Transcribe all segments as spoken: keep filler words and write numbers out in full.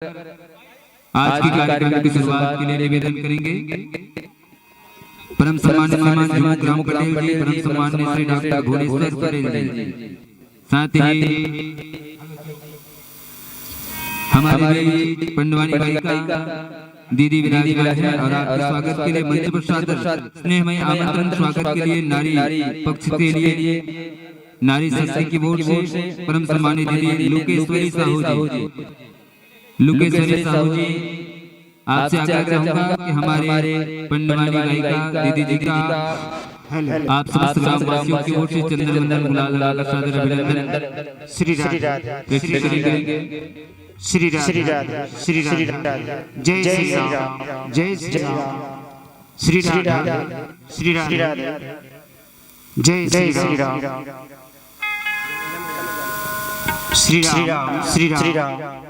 आज के कार्यक्रम की शुरुआत के लिए निवेदन करेंगे परम सम्मान्य श्रीमान झुमू राम पटेल जी, परम सम्मान्य श्री डॉक्टर भुवनेश्वर पटेल जी, साथ ही हमारे बीच पंडवानी गायिका दीदी विराजमान है और आपके स्वागत के लिए मंच पर सादर स्नेहमय आमंत्रण, स्वागत के लिए नारी पक्ष के लिए नारी शक्ति की ओर से परम सम्मानित दीदी लोकेश्वरी साहू जी। लोकेश्वरी साहू जी, आपसे आग्रह रहूंगा कि हमारे पंडवानी गायिका दीदी जी का आप समस्त ग्रामवासियों की ओर से चंदन वंदन गुलाल लगाकर सादर अभिनंदन श्री राधे। श्री राधे। श्री राधे। श्री राधे। जय श्री राम। जय श्री राम। श्री राधे। श्री राधे। जय श्री राम। श्री राम। श्री राम।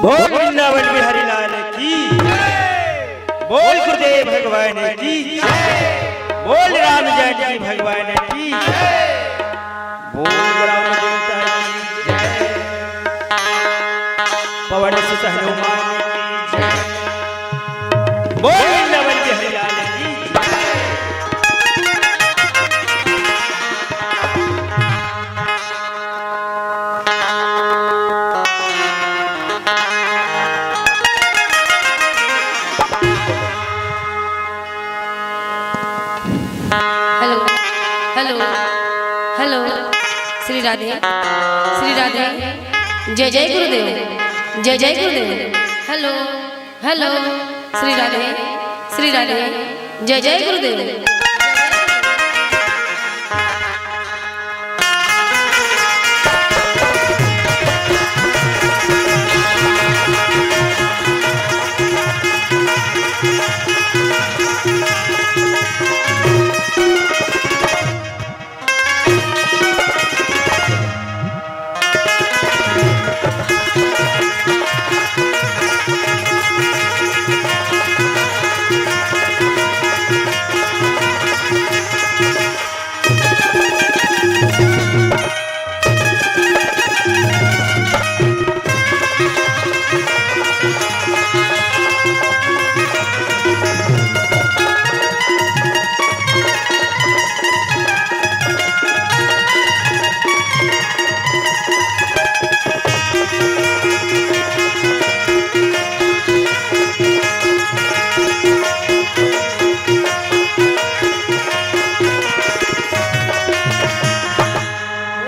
बोल वृंदावन बिहारी लाल की, बोल गुरुदेव भगवान की, बोल राम जानकी भगवान की, बोल राम देवता की जय, पवन सुत हनुमान की जय, बोल वृंदावन बिहारी लाल की जय। Hello, hello, hello. Shri Radhe, Shri Radhe. जय जय गुरुदेव, जय जय गुरुदेव। Hello, hello. श्री राधे, श्री राधे। जय जय गुरुदेव।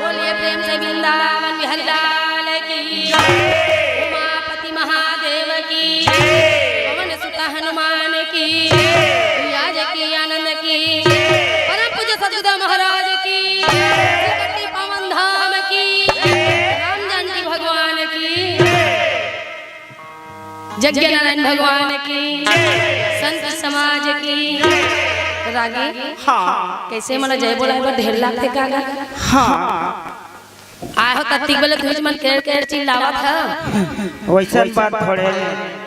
बोलिए प्रेम से वृंदावन बिहारी लाल की, उमापति महादेव की, पवन सुत हनुमान की, आज की आनंद की, परम पूज्य सतगुरुदेव महाराज की, श्री पवन धाम की, राम जानकी भगवान की, जग्गे नारायण भगवान की, संत समाज की। रागी, हाँ। कैसे मन जय बोलाए बर ढेर लागथे का गा? हाँ। आए हो तत्तिक बेले तुझ मन केर केर चिल्लावत ह। वैसन बात थोड़े।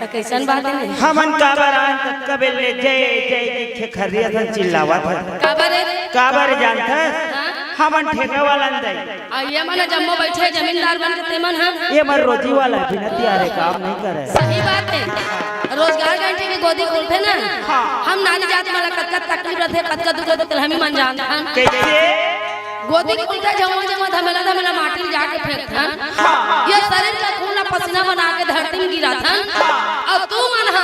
त कैसन बात है? हमन काबर आन तक कबे ले जय जय के खेखरिया से चिल्लावत ह। काबर? काबर जानथस? हाँ? हमन ठेका वाला न दई। अउ ये मन जम्मो बइठे जमींदार बन के तेमन ह। ये मन रोजी वाला हे, बिना तियारे काम नइ करय। सही बात हे। रोजगार गारंटी के गोदी खुलथे ना। हाँ। हम नारी जात मन ला कतका तकलीफ रथे, कतका दुख रथे, तेला हमी मन जानथन। कइसे? गोदी खुलथे, जम्मो जम्मो धमेला धमेला माटी ल जाके फेंकथन। हाँ। ये शरीर के खून ला पसीना बना के धरती में गिराथन। हाँ। अउ तुमन ह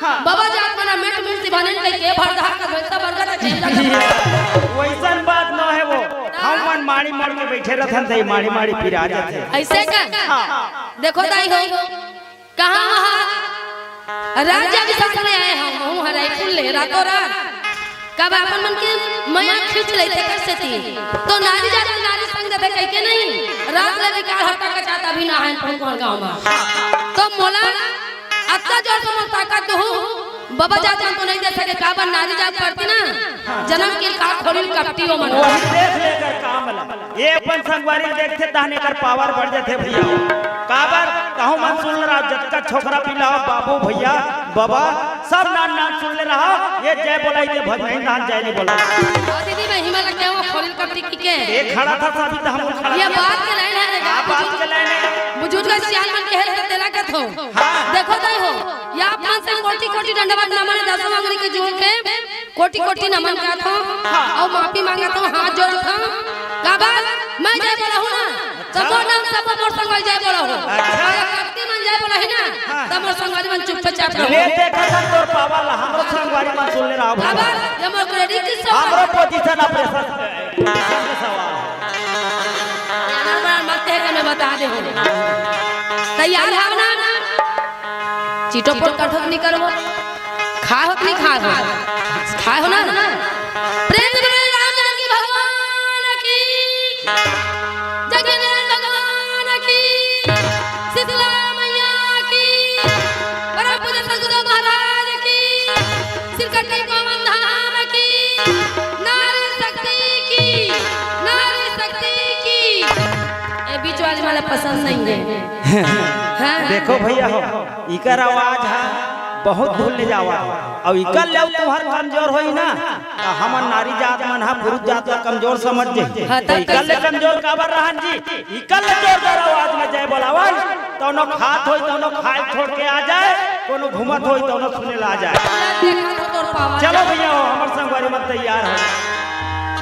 हाँ। बबा जात मन ह मेट मिलती बने कहिके भरधार का भैंसा बरगद के झील लगा। वइसन बात न हे वो। हमन माड़ी माड़ के बइठे रथन, त माड़ी माड़ी पिरा जाथे। अइसे का? हाँ। देखो दाई हो, कहाँ वहाँ राज्य अभिषेक में आए हम, हूँ हराई फूल ले रातों रात। कब आपन मन के मया खींच लेथे कर सेती, तो नारी जात के नारी संग देथे कहिके नहीं, रात ले विकार हरता कचात अभी ना आए पहुँच गाँव में। तो मोला अत्ता जोर से मोर ताकत दहू, बबा जात मन तो नहीं दे सके, काबर नारी जात परती ना, जनम के का खोरी कपटी ओ मन। वही देख लेकर काम ला। ये अपन संगवारी देखथे, तहन एकर पावर बढ़ जाथे भइया। काबर? कहूँ मन सुन रहा, जतका छोकरा पिला हो, बाबू, भइया, बबा, सब नान नान सुन ले रहा। ये जय बोलाई दे भजन ही नान जय नहीं बोला। हाँ दीदी, मैं हिमा लग गया हूँ, खोरी कपटी के। ये खड़ा था साबित हम खड़ा ये था। बात के लाइन है रे, हाँ, बात के लाइन है। बुजुर्ग सियान मन के हेल्प तेरा कथो। हाँ। देखो दाई हो, ये आप मन से कोटि कोटि दंडवत नमन, दसों अंगरी के जोड़ के कोटि कोटि नमन करत हूँ। हाँ। अउ माफी मांगत हूँ, हाथ जोड़त हूँ। काबर? मैं जय बोला हूँ ना, त मोर नाम सब मोर संग जय बोला हूँ। अच्छा। अगर भक्ति मन जय बोला ही ना, हाँ। त मोर संगवारी मन चुपचाप रहो। ले देखा था तोर पावा ला, हमरो संगवारी मन सुन ले रहा हो। काबर? ये मोर क्रेडिट किस हमरो पोजीशन ऑपरेशन। यार, बार मत कहे के मैं बता दे हूँ। तैयार हव ना? चिटो पोट करथो कि नहीं करबो? खाए हो कि नहीं खाए हो? खाए हो ना? प्रेम से बोले राम जानकी भगवान की, जगन्नाथ भगवान की, शीतला मैया की, परम पूज्य सतगुरु महाराज की, सिरकट्टी पवन धाम की, नारी शक्ति की, नारी शक्ति की। ये बीच वाली मला पसंद नहीं है। हाँ। देखो भैया हो, इकर आवाज ह बहुत दूर ले जावा, अउ इकर ले तुहर कमजोर होई ना, त हमन नारी जात मन ह पुरुष जात ला कमजोर समझ जाही। हाँ, त त इकर ले कइसे? कमजोर काबर रहन जी? इकर ले जोरदार आवाज में जय बोलावन, तउनो खात होई, तउनो खाए छोड़ के आ जाए, कोनो घूमत होई, तउनो सुने ला आ जाए। देखा तो तोर पावन। चलो भैया हो, हमर संगवारी मन तैयार हो।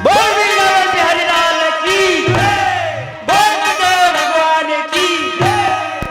बोल वृंदावन बिहारी लाल की, बोल बुद्धदेव भगवान की,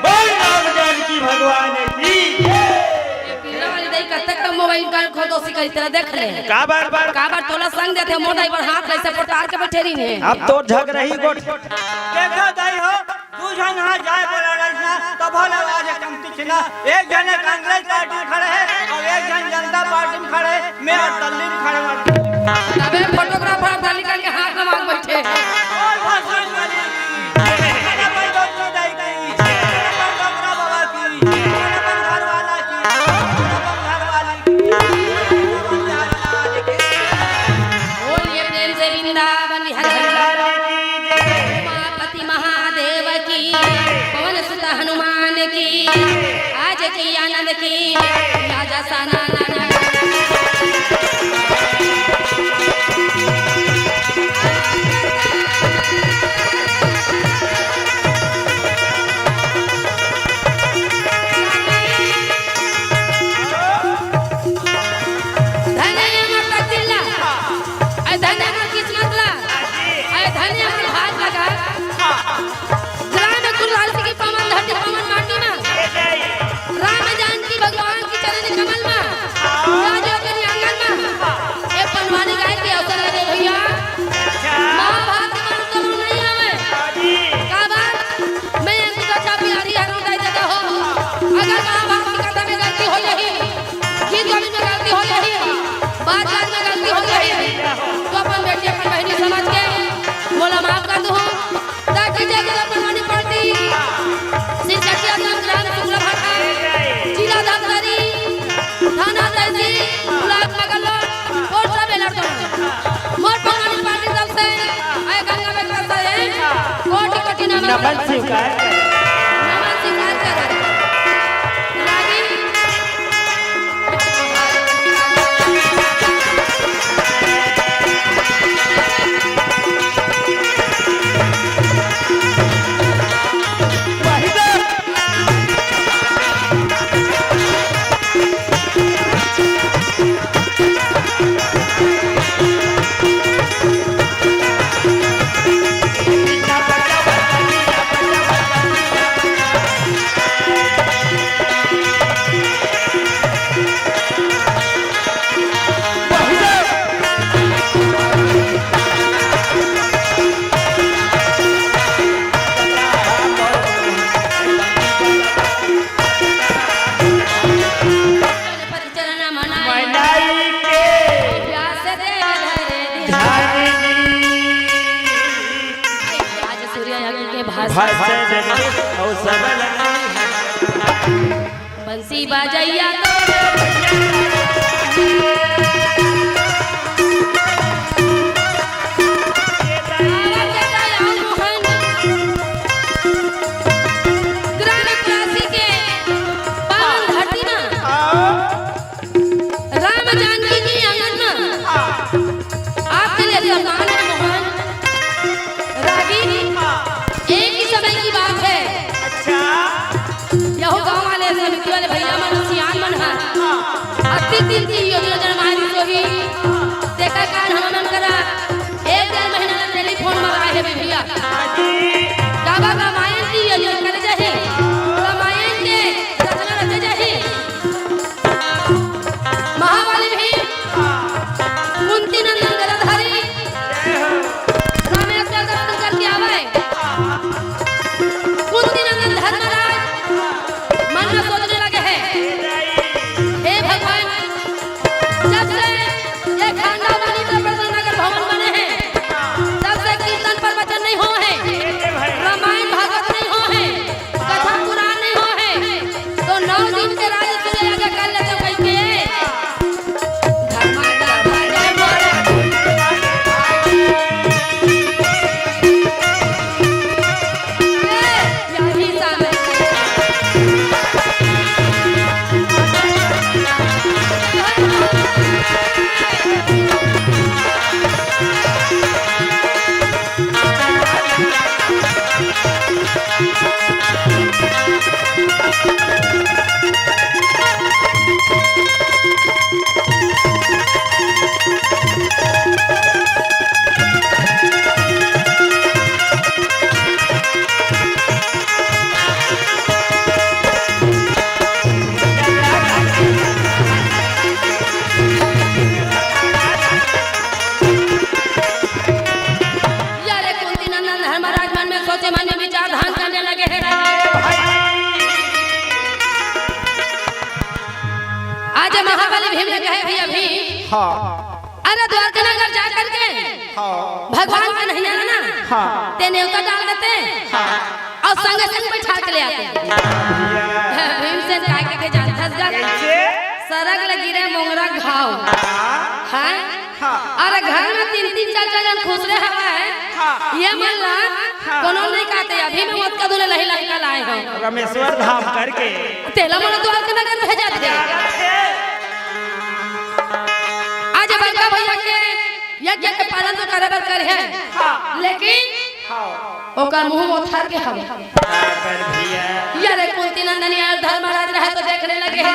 बोल राम जानकी भगवान की। ए, पीला वाली दाई कब तक मोबाइल का खोदो सिखाई तेरा देख ले। काबर? काबर तोला संग देथे, मोर दाई बर हाथ ले सपोर्ट तार के बैठे रहिन हे। अब तोर झगरही गोठ। देखो दाई हो, दू झन हा जाए बोला रहिस ना, तभो ले आज कमती छिना। एक झन कांग्रेस पार्टी में खड़े हे अउ एक झन जनता पार्टी में खड़े हे। मैं अउ तल्ली में खड़े हूँ। तबे फोटोग्राफर तल्ली करके हाथ में मांग बैठे। बोल भगवान वाली की, बोल अपन डोकरी दाई की, बोल अपन डोकरा बाबा की, बोल अपन घर वाला की, बोल अपन घर वाली की, बोल अपन घर वाली की। बोलिए प्रेम से वृंदावन बिहारी लाल की जय। उमापति महादेव की, पवन सुत हनुमान की, आज की आनंद की, राजा साना। धन्य हे हमर तकदीर ला, अरे धन्य हे हमर किस्मत ला, अरे धन्य हे हमर भाग लगा। राम गुरु लाल सिंह की पावन धरती पावन माटी मा, राम जानकी भगवान की चरण कमल मा, राजो के आंगन मा, ए बनवारी गाय के अवसर लगे भैया। महाभारत मा तो नहीं आवे। काबर? मैं अंकुश अच्छा बिहारी हरौंदा दाई दादा हो। अगर महाभारत की कथा में गलती हो जाही, गीत गाने में गलती हो जाही, बात बात में गलती हो जाही, तो अपन बेटी, अपन बहिनी समझ के मोला माफ कर दो। ताकि जय गुरु परवानी पार्टी, सिरकटिया संग्राम शुक्ला भाटा, जिला धमतरी, थाना तहसील, ब्लॉक मगरलोड, कोर्ट सब अलर्ट हो। मोर परवानी पार्टी तरफ से, आय गंगा में करता है, कोटि कोटि नमन। नमन स्वीकार करें। नमन स्वीकार करें। रागी मनाई के ध्यान दी। आज सूर्य अग्नि के भाषण। भाषण दे अउ सबल बंसी बजैया तो ग्राम काशी के पावन धरती मा राम जानकी के आंगन मा आपके लिए सम्मान है मोहन। रागी, एक ही समय की बात है। अच्छा। यहो गांव वाले समिति वाले भैया मन, सियान मन हा। अति दिन की योजना जन मारी सोही। या रे कुंती नंदन धर्मराज मन में सोचे, मन में विचार धान करने लगे हैं। आज महाबली भीम ने कहे, भैया भीम, हाँ। अरे द्वारका नगर जा करके हाँ। भगवान कन्हैया है ना, हाँ। ते नेवता डाल देते हाँ। और संगे संग बैठा के ले आते। भीमसेन काय के जानथस गा? कैसे? सरग ले गिरे मोंगरा घाव। हाँ। हाँ। हाँ। अरे घर में तीन तीन चार चार जन खुसरे हवय। हाँ। ये मन ला हाँ। कोनो नहीं कहते, अभी मैं ओतका दूर लही लही का लाए हंव। रामेश्वर धाम करके। तेला मन द्वारका नगर भेजा दे। आज बड़का भैया के यज्ञ के पालन तो करे बर करे हे, हाँ। लेकिन हाँ। ओकर मुंह मोथर के हवे। अरे भैया। या रे कुंती नंदन यार धर्मराज रहे तो देखने लगे हैं।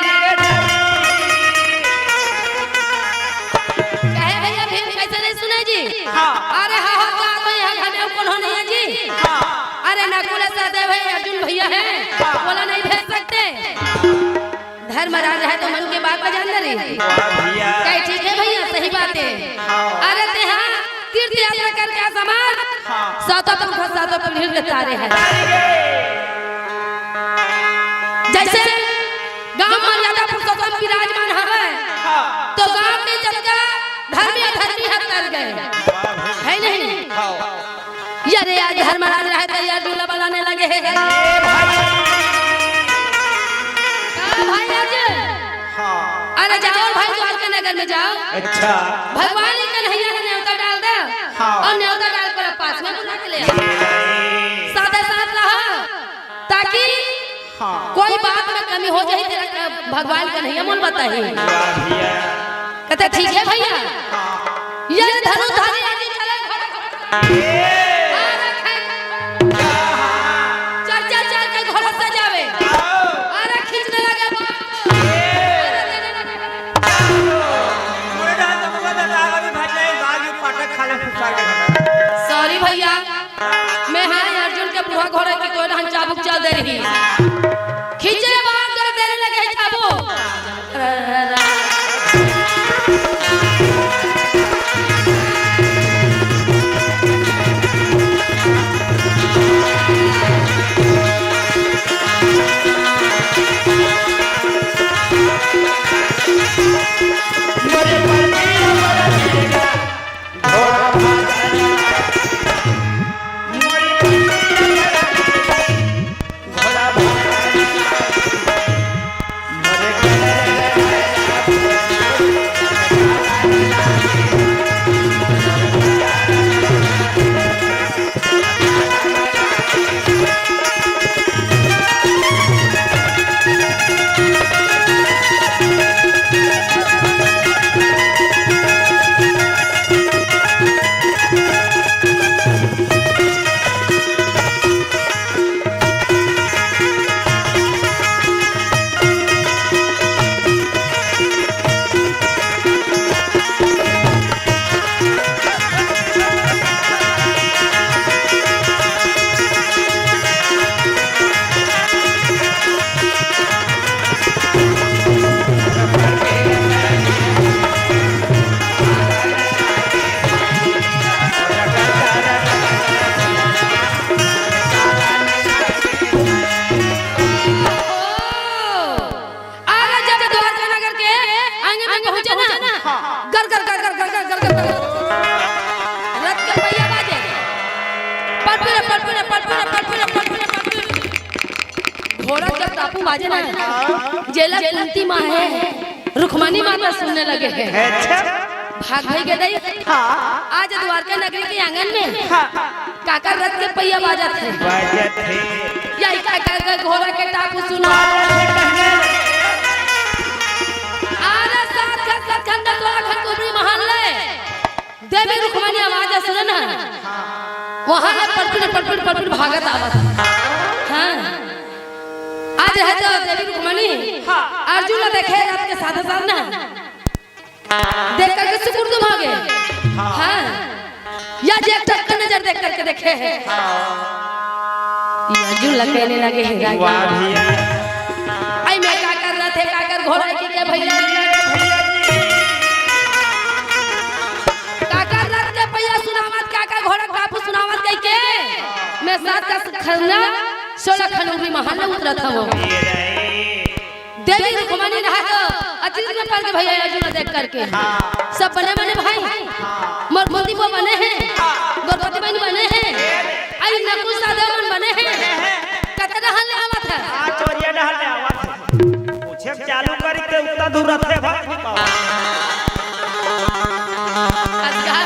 कहे भैया भीम कैसे नहीं सुने जी? हाँ। अरे हाँ, हाँ, का तो यहाँ घर में कोनो नहीं है जी? हाँ। अरे नकुल सहदेव है, अर्जुन भैया है, हाँ। बोला नहीं भेज सकते। धर्मराज रहे तो मन के बात ला जान रही। वाह भैया। कहे, ठीक है भैया, सही बात है। हाँ। अरे तेहा तीर्थ यात्रा करके आ समाज, हाँ। सातों पुरखा सातों पीढ़ी के तारे हैं। जैसे गांव मर्यादापुरुषोत्तम विराजमान हवय, हाँ। तो गांव में जतका धर्मी अधर्मी हर तर गए, वाह भैया। है नहीं? हाँ। या रे, आज धर्मराज रहे तो यार झूला बनाने लगे हैं। ए भाई। का भाई आज? हाँ। अरे जाओ भाई, द्वारका नगर में जाओ। अच्छा। भगवान ही कन्हैया है, नेवता डाल दे। हाँ। और नेवता डाल कर पास में बुला के ले आओ। साथे साथ रहो, ताकि हाँ। कोई बात में कमी हो जाए, तेला भगवान कन्हैया मोला बताही। वाह भैया। कहते, ठीक है भैया। हाँ। ये धनुष धारी आदमी चले घर। ए। आ रखे। चल, चल, चल के घर सजावे। आओ। अरे खींचने लगे बाप। ए। अरे देने लगे। मोरे डाल तो मुझे बता, अभी भाई जाए, बाग में पाटक खा ले, फुसा के। Sorry भैया। मैं हाँ अर्जुन के बुढ़ा घोड़ा की कोई ढंग चाबुक चल दे रही। खींचे बाहर कर देने लगे हैं चाबुक। अरे जब द्वारका नगर के आंगन में पहुंचे ना, हाँ। गर गर गर गर गर गर गर गर। रथ के पहिया बाजे। पलपुरे, पलपुरे, पलपुरे, पलपुरे, पलपुरे, पलपुरे। घोड़ा जब टापू बाजे ना, जेला कुंती माँ है, रुक्मणी माता सुनने लगे हैं। अच्छा। भाग भाई के दई। हाँ। आज द्वारका नगरी के आंगन में हाँ। काकर रथ के पहिया बाजत हे। बाजत हे। यही काकर के घोड़ा के टापू सुना। आरा सात खन, सात खन, दस वाला खन कुबरी महान ले। देवी रुक्मणी आवाज सुने ना। वहाँ ले पटपट, पटपट, पटपट भागत आवत। आज रहे तो देवी रुक्मणी हाँ। अर्जुन ला देखे रात के साथ साथ ना देख करके सुकुर तुम हो गए। हाँ। हाँ। या जे टक्कर नजर देख करके देखे है। हाँ। ये अर्जुन ला कहने लगे हैं राजा। वाह भैया। आई मैं का कर रहा थे, का कर घोड़ा की के भैया। भैया जी। का कर रथ के पहिया सुनावत, का कर घोड़ा टापू सुनावत कह के मैं सात का खरना सोलह खनूरी महान में उतरत हूँ। ये रे। देवी रुक्मणी रहा तो अचरज में पड़ के भैया अर्जुन देख करके। हाँ। सब बने बने भाई। हाँ। मोर कुंती वो बने हैं। हाँ। द्रौपदी बहन बने हैं। आई नकुल सहदेव मन बने हैं। बने हैं। कते डहर ले आवत है। हाँ, चोरिया डहर ले आवत है। पूछे चालू करी ते उत्ता दूर रथे भाई। अच्छा,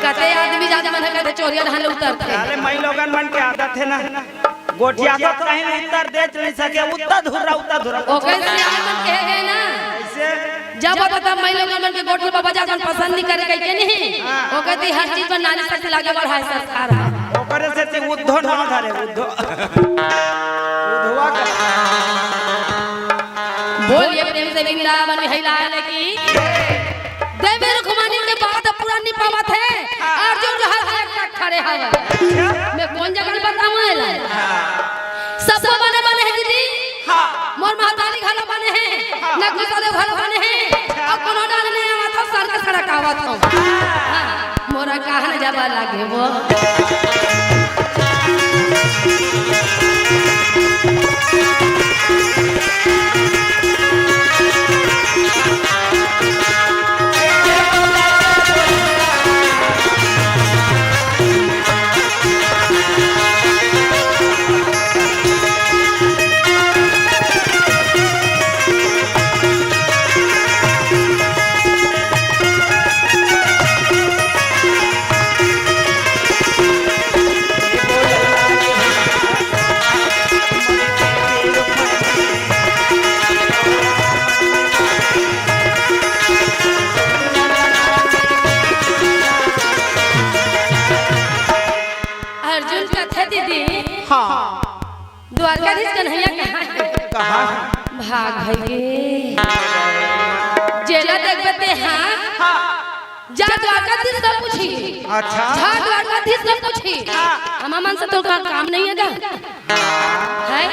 कते आदमी जात मन है, कते चोरिया डहर ले उतरते। अरे, माई लोगन मन के आदत है ना। गोठिया तो कहीं उत्तर दे नहीं सके, उत्तर धुर्रा, उत्तर धुर्रा। ओकर सियान मन कहे गए ना, कैसे? जब होता तब माई लोगन मन के गोठ में बाबा जात मन पसंद नहीं करे, कह के नहीं। हाँ। ओकर ती हर चीज पर नारी शक्ति लागे बढ़ाए सरकार है। ओकरे से ते उद्धव ना धरे, उद्धव। उद्धवा का। बोलिए प्रेम से वृंदावन बिहारी लाल की। देवी रुक्मणी के बात पूरा नहीं पावत है। अर्जुन जो हर एक तक खड़े हवे। मैं कौन जगह बताऊं एला? सबको बने बने है दीदी। हाँ। मोर महतारी घलो बने है, हाँ। नकुल सहदेव घलो बने है। और कोनो डाल नहीं आवत हो, सर का सड़क आवत हो। हाँ। मोरा कहाँ न जाबा लागे वो। अर्जुन कथे दीदी, हाँ। द्वारकाधीश कन्हैया कहाँ है? कहाँ है? भाग भइगे। जेला देखबे ते, हाँ? हाँ। जा द्वारकाधीश से पूछी। अच्छा। जा द्वारकाधीश से पूछी। हाँ। हमर मन से तो का काम नहीं है का? है?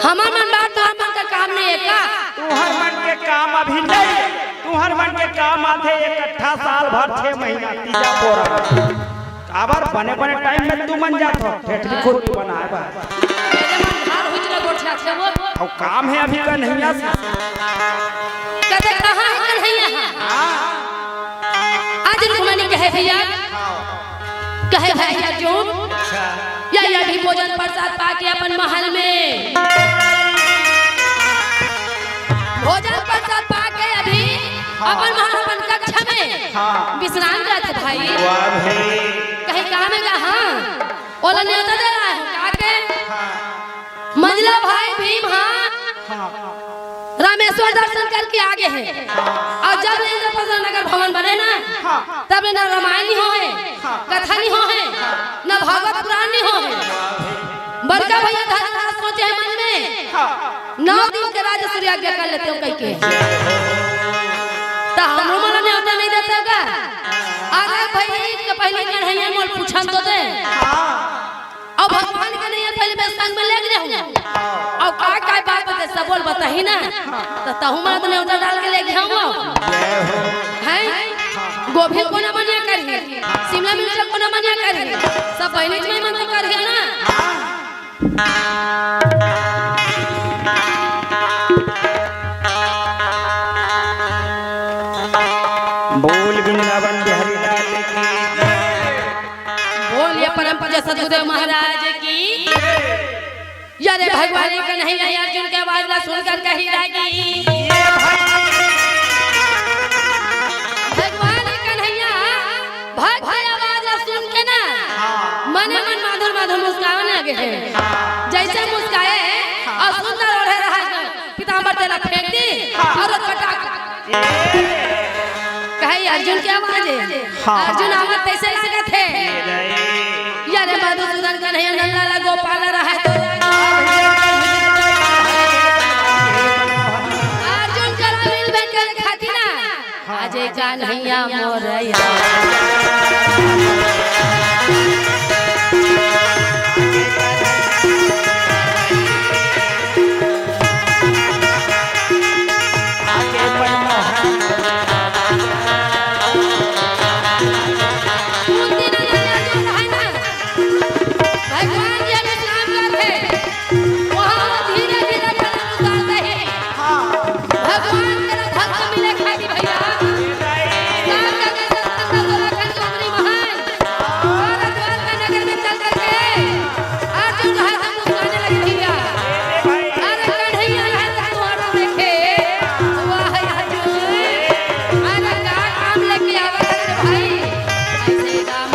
हमर मन बात तो हमर मन का काम नहीं है का? तुहर मन के काम अभी नहीं। तुहर मन के काम आथे इकट्ठा साल भर छह महीना तीजा पोरा। काबर बने बने टाइम में तुमन जात हो, ठेठरी खुद बनाए बर। मेरे मन भार हुई चला गोठिया छे वो। अउ काम है अभी कन्हैया से। कदे कहाँ है कन्हैया? हाँ। आज रुक्मणी कहे भैया, कहे भैया जो, अच्छा। या, या भी भोजन प्रसाद पाके अपन महल में, भोजन प्रसाद पाके अभी हाँ। अपन महल, अपन कक्ष में हाँ। विश्राम करत भाई। वाह भाई। कहे काम है का? हाँ। ओला न्योता दे रहा है, का के? हाँ। मंझला भाई भीम, हाँ। हाँ। रामेश्वर दर्शन करके आगे है। हाँ। और जब ले इंद्रप्रस्थ नगर भवन बने ना, हाँ। तब ले ना रामायण नहीं होए, हाँ। कथा नहीं होए, हाँ। ना भागवत पुराण नहीं होए। बड़का भैया धर्मराज सोचे है मन में, हाँ। नौ दिन के राज सूर्य आज्ञा कर लेते हो कह के। तो हमरो मन न्योता नहीं देते हो का? अरे भाई, के पहले कन्हैया मोल पूछन तो दे। हाँ। अब भगवान के नहीं है, पहले मैं संग में लेके रहूं। अब का का बात बते, सब बोल बताही ना। तो तहु मन तो न्योता डाल के लेके आऊंगा। हैं? गोभी कोना मनिया करही, शिमला मिर्च कोना मनिया करही, सब पहले में मन तो करही ना। बोल वृंदावन बिहारी लाल की। बोलिए परम पूज्य सदगुरुदेव महाराज की। अरे भगवान कन्हैया अर्जुन के आवाज ला सुनकर कही लागी। भगवान कन्हैया भक्त के आवाज ला सुन के ना हाँ। मने मन माधुर माधुर मुस्कान लगे है। हाँ। जैसे मुस्काए हाँ। और सुंदर ओढ़े रहा है, पीताम्बर तेला फेंक दी हाँ। और पटाक। कहे अर्जुन के आवाज है। हाँ। अर्जुन आवाज तैसे ऐसे कहते हैं। ये रे मधुसूदन कन्हैया नंदलाल गोपाल रहा है तो कन्हैया मोर यार। भगवान जी हमें काम करते, वहाँ वो धीरे धीरे कदम उतारते हैं। हाँ। भगवान तेरा भक्त मिले खाली भैया। सात का के सत्तर का सोलह खंड की उम्र महान। और द्वारका नगर में चल करके अर्जुन कहा था, मुस्कुराने लगे भैया। अरे कन्हैया है तो तुम्हारा देखे। वाह अर्जुन। अरे का काम लेके आवा है भाई। ऐसे राम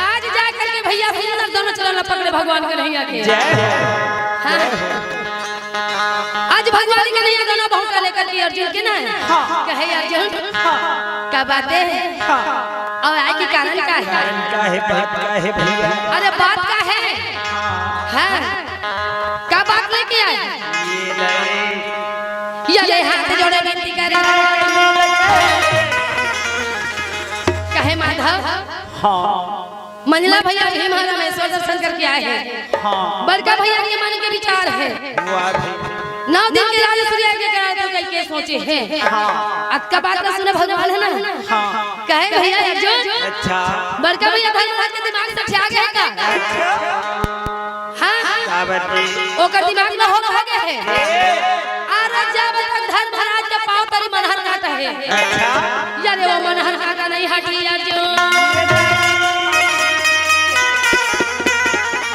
आज जा करके भैया सुंदर दोनों चरण पकड़े भगवान कन्हैया के। जय हो। हाँ। आज भगवान कन्हैया दोनों बहुत का लेकर के अर्जुन के ना। हाँ। कहे अर्जुन, हाँ। का बात है? हाँ। और आए के कारण का है? कारण का है, बात का है भैया? अरे बात का है? हाँ। का बात लेके आए? ये ले। ये ले हाथ जोड़े विनती करे। कहे माधव। हाँ। मंझला भैया भीम ह रमेश्वर दर्शन करके आए हैं। हाँ। बड़का भैया के मन के विचार है। वाह भाई। नौ दिन के राज सूर्य के करा दो कह के सोचे हैं। हाँ। अतका बात ना सुने भगवान है ना। हाँ। कहे भैया अर्जुन। अच्छा। बड़का भैया धर्मराज के दिमाग से ठिया गया का? अच्छा। हाँ। का बात है? ओकर दिमाग में हो खा गया है। अरे जब तक धर्मराज के पाँव तरी मनहर काटा है। अच्छा। यार वो मनहर काटा नहीं हटी यार जो।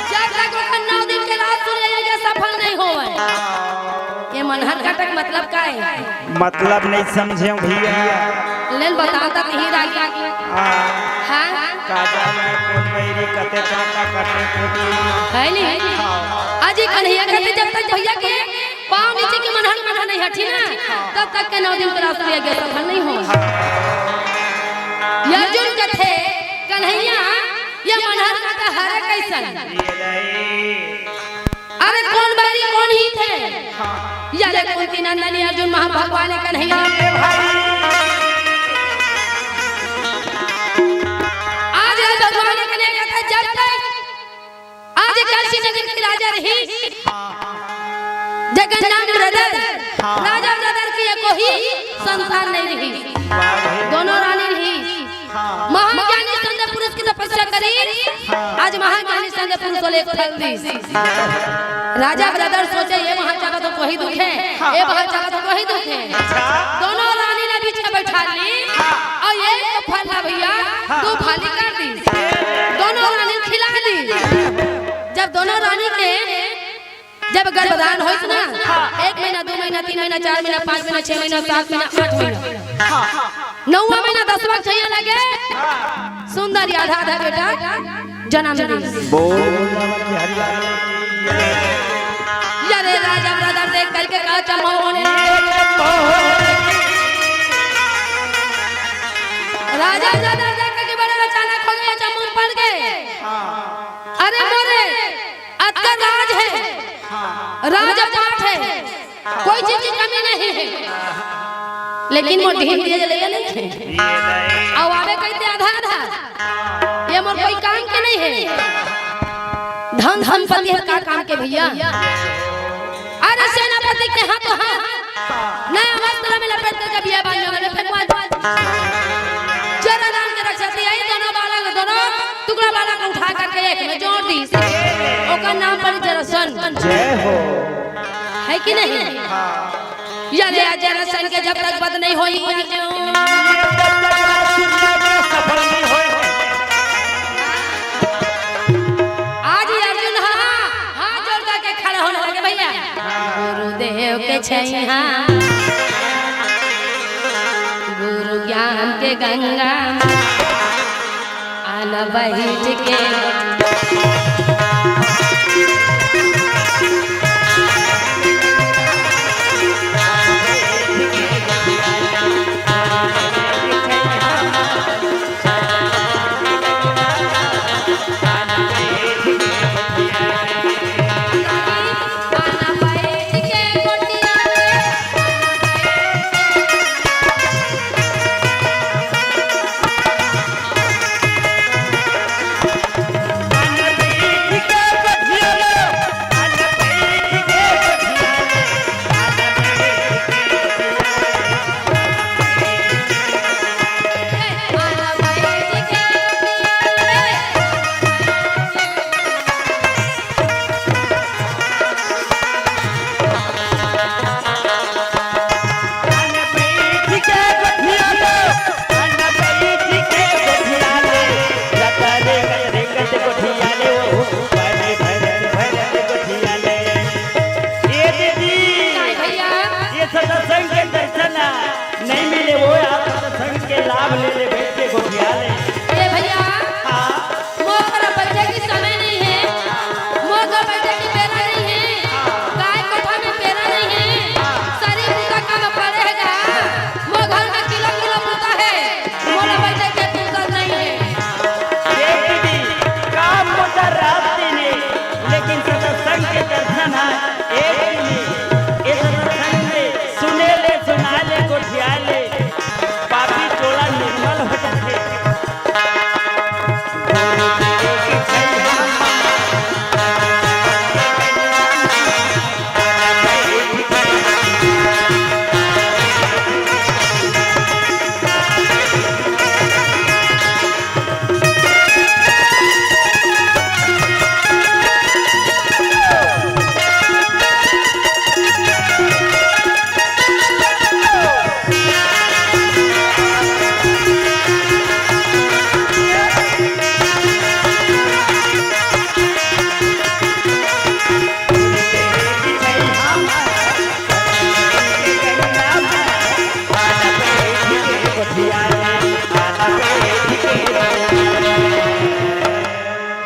जब तक ओकर नौ दिन के राज सूर्य ये सफल नहीं होवे। ये मनहर काटा के मतलब का है? मतलब नहीं समझे भैया। लेन बताता नहीं रागी। हाँ। हाँ। का जाने कौन बैरी कते काटा कटे कटे। है नहीं? आज ये कन्हैया कहते जब तक भैया के पाँव नीचे के मनहर मनहर नहीं हटी ना, तब तक के नौ दिन के रास लिया गया सफल नहीं हो। ये अर्जुन कथे, कन्हैया, ये मनहर काटा हरे कैसन? ये नहीं। अरे कौन बैरी कौन हित है? यारे कुंती नंदनी अर्जुन महा भगवान कन्हैया। आज ये भगवान कन्हैया कहता है, जब तक आज काशी नगर के राजा रही, जगन्नाथ ब्रदर, राजा ब्रदर की एको ही संतान नहीं रही। दोनों रानी रही। हाँ। महाज्ञानी संत पुरुष की तपस्या करी। हाँ। आज महाज्ञानी संत पुरुष वाले एक फल दी। राजा ब्रदर सोचे, ये वहां जाबा तो कोई दुख है, हाँ। ये वहां जाबा तो कोई दुख है। अच्छा। दोनों रानी ने बीच में बैठा ली। हाँ। और ये फल ना भैया, हाँ। दो फाली कर दी। दोनों रानी खिला दी। जब दोनों रानी के जब गर्भधान होइस ना, हाँ। एक महीना, दो महीना, तीन महीना, चार महीना, पाँच महीना, छह महीना, सात महीना, आठ महीना, हाँ। नौवा महीना, दसवां छैया लगे, हाँ। सुंदर आधा आधा बेटा जन्म दे। बोल। यारे राजा ब्रदर देख करके कहा चमोहन। राजा ब्रदर देख करके बड़े अचानक हो गए, चमोहन पड़ गए। हाँ। अरे मोरे अतका राज है, राजपाट है, कोई चीज की कमी नहीं है, लेकिन मोर ढीम दिए जले नहीं है। अब आवे कहते आधा आधा, ये मोर कोई काम के नहीं है। धन संपत्ति है का काम के भैया? अरे सेनापति के हाथ तो हाँ, नया वस्त्र में लपेट करके बिया बांध में फेंकवा दो। जरा डाल के रख सकती है, दोनों बालक, दोनों टुकड़ा बालक उठा करके एक में जोड़ दी। ओकर नाम पड़ी जरासंध। जय हो। है कि नहीं? यार, यार, जरा सन के जब तक बद नहीं होई, अर्जुन। सफल नहीं होई। आज ही अर्जुन, हाँ, हाँ, हाथ जोड़ करके खड़ा होने लगे भैया। गुरुदेव के छैया, गुरु ज्ञान के गंगा, आना बैठ के। ए दीदी, काय भैया? ये सत्संग के दर्शन नहीं मिले, वो आप सत्संग के लाभ ले ले, बैठ के गोठिया ले। ए भैया, हाँ। मोर करा बैठे के समय नहीं है, मोर घर बैठे के बेरा नहीं है, गाय कोठा में बेरा नहीं है, सारी पूजा काम पड़े है जहाँ, मोर घर का किलो किलो पूजा है, मोला बैठे के फुर्सत नहीं है। देख दीदी, काम तो कर रात दिन है, लेकिन सत्संग के दर्शन है एक दिन है। ये सत्संग में सुने ले, सुना ले, गोठिया ले, पापी टोला निर्मल हो जाथे।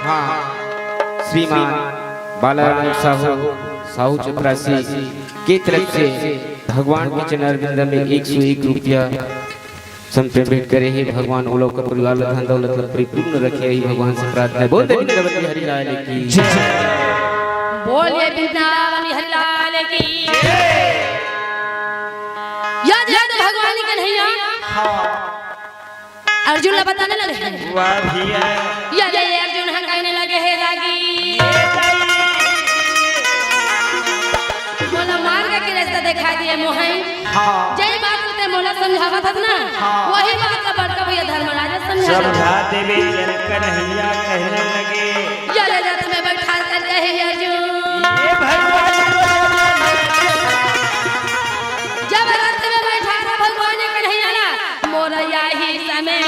हाँ, श्रीमान बालाराम साहू, साहू चपरासी के तरफ से भगवान के चरणारविंद में एक सौ एक रुपया समर्पित करे हे। भगवान ओला ओकर परिवार ला धन दौलत ला परिपूर्ण रखे, यही भगवान से प्रार्थना है। बोल दे वृंदावन बिहारी लाल की जय। बोलिए वृंदावन बिहारी लाल की जय। या, या तो भगवान कन्हैया। हाँ। अर्जुन ला बताने लगे हैं। वाह भैया। या, या, या अर्जुन ह कहने लगे हे रागी। मोला मार्ग के रास्ता दिखा दिए मोहन। हाँ। जय बात ते मोला समझावत हस ना, हाँ। वही बात ला बड़का भैया धर्मराज समझा समझा देवे चल कन्हैया कहने लगे। या ले रथ में बैठा कर कहे अर्जुन। ये भगवान जब रथ में बैठा था भगवान कन्हैया ना, मोर याही समय।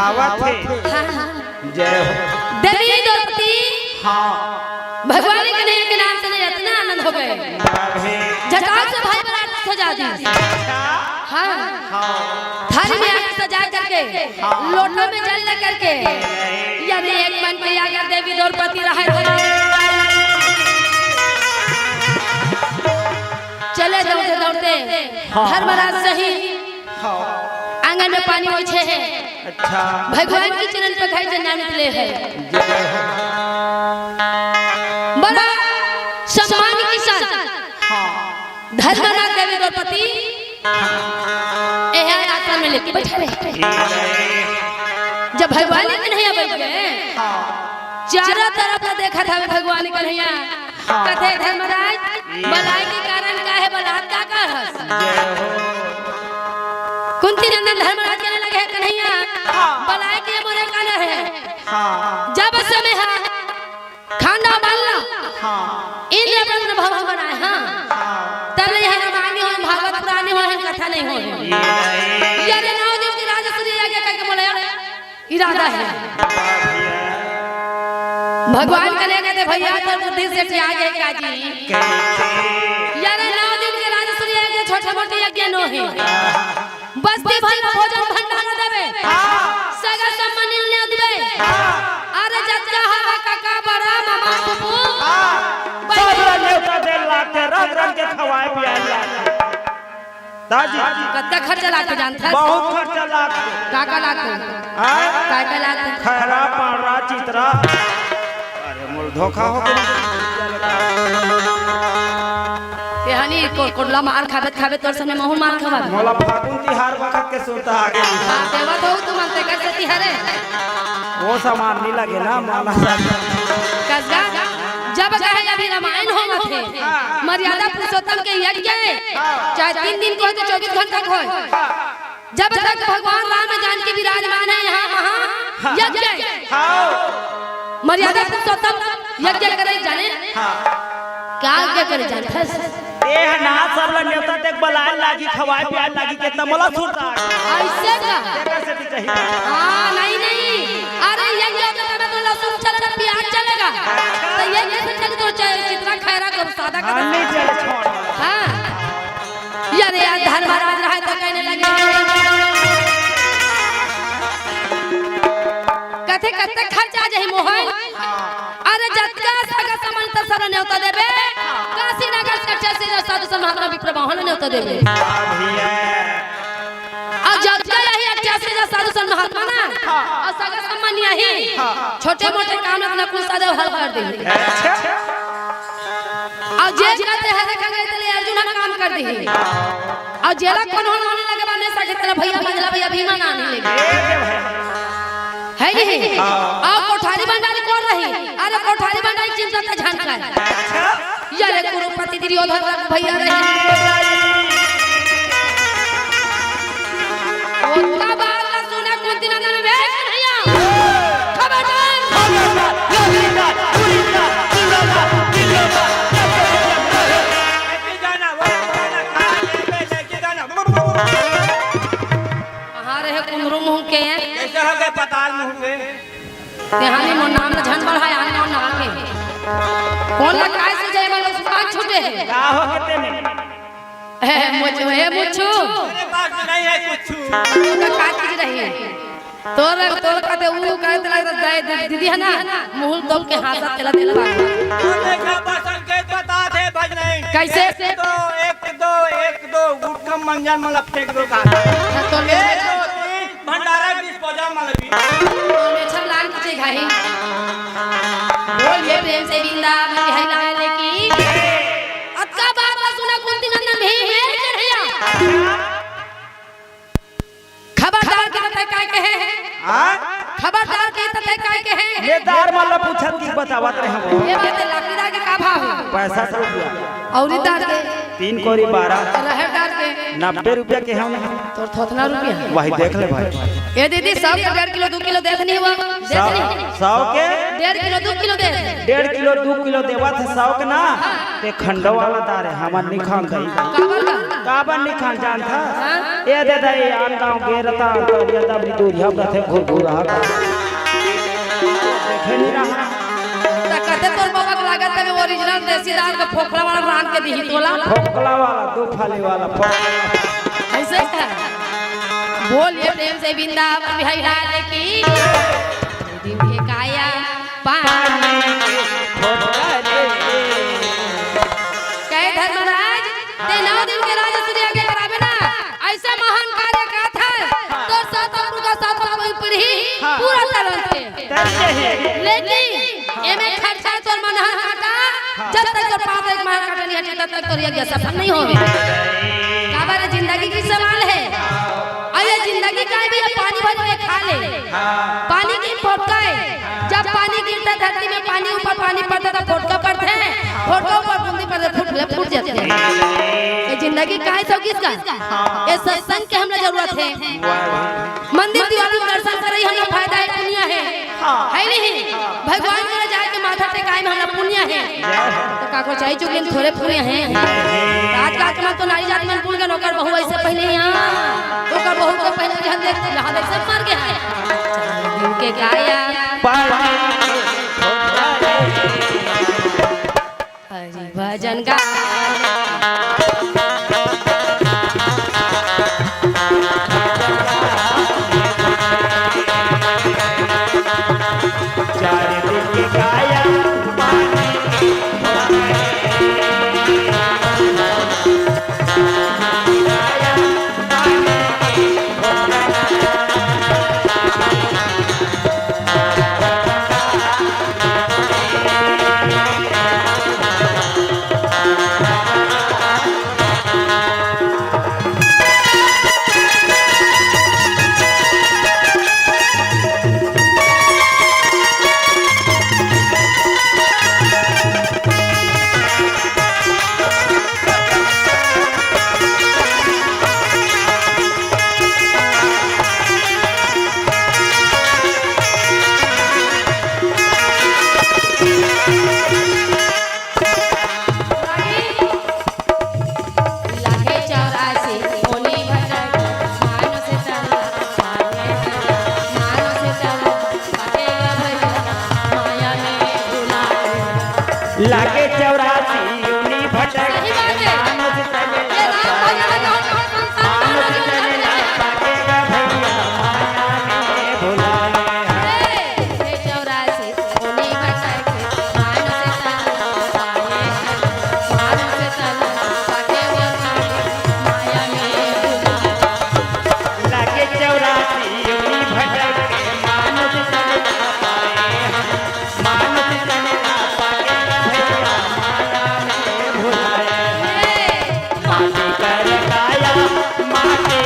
आवत हे। हाँ, हाँ। जय हो। देवी द्रौपदी। हाँ। भगवान कन्हैया के नाम से ना इतना आनंद हो गए। बाप हे। झटाक से भाई बरात सजा दी। अच्छा। हाँ। हाँ। थाली में आके सजा करके, हाँ। लोटा में जल लेकर के, यानी एक मन के अगर देवी द्रौपदी रहे तो चले दौड़ते दौड़ते हाँ। धर्मराज सही हाँ। आंगन में पानी ओछे हे। अच्छा। भगवान के चरण पे खाई जन्नत ले हे। जय हो। बड़ा सम्मान के साथ हाँ। धर्मराज देवी द्रौपदी एहे आसन में लेके बैठा रहे। जब भगवान कन्हैया बैठ गए, हाँ। चारों तरफ का देखत हवे भगवान कन्हैया। हाँ। कथे, "धर्मराज, बलाय के कारण का हे? बलात का कर हस?" जय हो। कुंती नंदन धर्मराज कहने लगे, "हे कन्हैया, हाँ। बलाय के मोरे कारण हे।" हाँ। जब समय हा खांडा बनला, हाँ। इंद्र अपन भवन बनाए, हाँ। हाँ। तब ले यहाँ रामायणी हो, भागवत पुराणी हो, कथा नहीं हो। ये नहीं। ये रे नौ दिन के राजसूय यज्ञ करके बोले, इरादा हे। भगवान कन्हैया कहते, "भैया, तोर बुद्धि से क्या गए का जी?" कैसे? यार, नौ दिन के राजसूय यज्ञ, छोटे मोटे यज्ञ नो हे। बस्ती भर में भोजन भंडारा देवे। हाँ। सगा संबंधी ने देवे। हाँ। अरे, जतका हवा, काका, बड़ा, मामा, फूफू। हाँ। सब ला नेवता दे लागथे, रंग रंग के खवाए पियाए लागथे। दाजी। कतका खर्चा लागथे जानथस? बहुत खर्चा लागथे। का का लागथे? हाँ? का का लागथे? खैरा, पांवरा, चितरा। अरे, मोर धोखा हो गया। तेहनी को-, कोडला मार खाबे, खाबे तोर समे महू मार खाबे। मोला फागुन तिहार वखत के सुरता आ गया। हाँ, देवत हो तुमन ते कैसे तिहारे? वो सामान नहीं लगे ना, माला। कसगा, जब कहे अभी रामायण होवत हे, हाँ। मर्यादा पुरुषोत्तम के यज्ञ हे, हाँ। चाहे तीन दिन को हो तो चौबीस घंटा को हो। हाँ। जब तक भगवान राम जानकी विराजमान हे यहाँ, वहाँ हाँ। यज्ञ हे। हाँ। मर्यादा पुरुषोत्तम यज्ञ करे जाने। हाँ। का यज्ञ करे जानथस? ए ह ना, सब ला नेवता देख, बलाए लागी, खवाए पियाए लागी, कितना मोला सुरता। ऐसे का? तेकर से चाहिए। हाँ, नहीं, नहीं। अरे, ये क्या होता है, तो लहसुन चलेगा, प्याज चलेगा। तो ये कैसे चले, तो च-, चित्रा खैरा को सादा कर हाँ, नहीं चले, छोड़। हाँ। यार, यार, धर्मराज रहे तो कहने लगे। कथे, कथे खर्च आ जाही मोहन। अरे, जतका सगा संबंध त सब नेवता देबे। काशी नगर से अट्ठासी हजार साधु संत महात्मा विप्र बाहन नेवता देबे। हाँ भैया। अउ जतका यही अट्ठासी हजार साधु संत महात्मा ना, हाँ। अउ सगा संबंध यही, हाँ। छोटे मोटे काम अपना कुल साधु हल कर दे। अच्छा। अउ जे कहते हरे खंगे तेले अर्जुन ह काम कर दे। अउ जेला कोनो होने लगे बने सके तेला भैया बदला भैया भीमा ना नहीं लगे। हे नहीं? हाँ। अउ कोठारी भंडारी कोन रही? अरे कोठारी भंडारी चिंता त झन कर। अच्छा। ये रे कुरुपति दुर्योधन तक भैया रही। ओतका बात ला सुने कुंती नंदन भीष्म भैया। खबरदार। कहाँ रहे कुंदरू मुंह के? कैसे हो गए पताल मुंह के? तेहानी मोर नाम ला झन बढ़ाय, आने मोर नाम के। कौन ला काय से जाय वाला उसका छूटे हे? का हो के तेने? हे, हे, मुच्छू, हे, मुच्छू। मेरे पास नहीं है कुछ। तू का का चीज रही? तोर, तोर का ते ऊ का ते लगता है, दीदी, दीदी है ना? मुहुल तोप के हाथ तेला, तेला बात। तूने क्या बसन के बता दे, बज नहीं। कैसे? एक दो, एक दो, एक दो, गुटखा मंजन मला फेंक दो का। हाँ, तो ले एक दो, तीन, भंडारा disposal में लगी। मेछम लाल पीछे घाही। बोलिए प्रेम से वृंदावन बिहारी लाल की। अतका बात ला सुना कुंती नंदन भीम हे कन्हैया। खबरदार के तय काय कहे। हाँ? खबरदार के तय काय कहे। ये दार मन ला पूछत की बतावत रहे हो। ये बात है, लाखीदार के का भाव हे? पैंसठ रुपया। अउ दार के? तीन कोरी बारह। रहर दार के? नब्बे रुपया के हम। तोर थोथना रुपया। वही देख ले भाई। ए दीदी, सौ के डेढ़ किलो, दू किलो देत नहीं हुआ? सौ, सौ के? डेढ़ किलो, दू किलो दे। डेढ़ किलो, दू किलो देवत हे सौ के ना। हाँ। ते खंडो वाला दार हे, हमन नहीं खान दई। काबर का? काबर निखान जानथा? हाँ? ए दे दे, आन गाँव गे रता, अंतरिया दबरी दूरिया बथे घुरघुरा। देखे नहीं रहा। त कते तोर बाबा के लागत हे original देसी दार के फोकला वाला रांध के दिही तोला। फोकला वाला, दो फाली वाला, फोकला। ऐसे है। बोलिए प्रेम से वृंदावन बिहारी लाल की। दिन के काया पानी। कहे धर्मराज, ते नौ दिन के राज सूर्य के कराबे ना, ऐसा महान कार्य करत हे, तोर सात पुरखा सात पीढ़ी पूरा तरह से। लेकिन एमे खर्चा तोर मनहर काटा, जब तक तोर पाँव एक महर काटा नहीं हटे, तब तक तोर यज्ञ सफल नहीं होवे। काबर जिंदगी की सवाल है। अउ ये जिंदगी का भी ये पानी भर के खा ले। पानी की फोटका है। जब पानी गिरता धरती में, पानी ऊपर पानी पड़ता तो फोटका पड़ते हैं, फोटका ऊपर बूंदी पड़ते फूट ले फूट जाते हैं। ये जिंदगी का है सब किसका? ये सत्संग के हमरा जरूरत है। मंदिर दीवाना में दर्शन करे ही हमरा फायदा है, पुण्य है। है नहीं? भगवान के जाके माथा टेकाए में हमरा पुण्य है। तो काको चाही चुगली में थोड़े पुण्य है। आजकल के मन तो नारी जात मन पुण्य के नौकर बहू ऐसे पहले यहाँ, ओकर बहू के पहले जहन देख, जहाँ देख सब मर गया है। चार दिन के काया। हरि भजन गा। लागे चौरासी योनि भटक। सही बात है। मानुष तन ये राम भजन में कौन कौन संस्कार मानुष तन ना पाके गा भैया, माया में भुलाए हैं। ए, ये चौरासी योनि भटक, मानुष तन पाए हैं, मानुष तन पाके गा भैया, माया में भुलाए। लागे चौरासी योनि भटक, मानुष तन ना पाए हैं। मानुष तन ना पाके भैया माया में भुलाए। माटी कर काया, माटी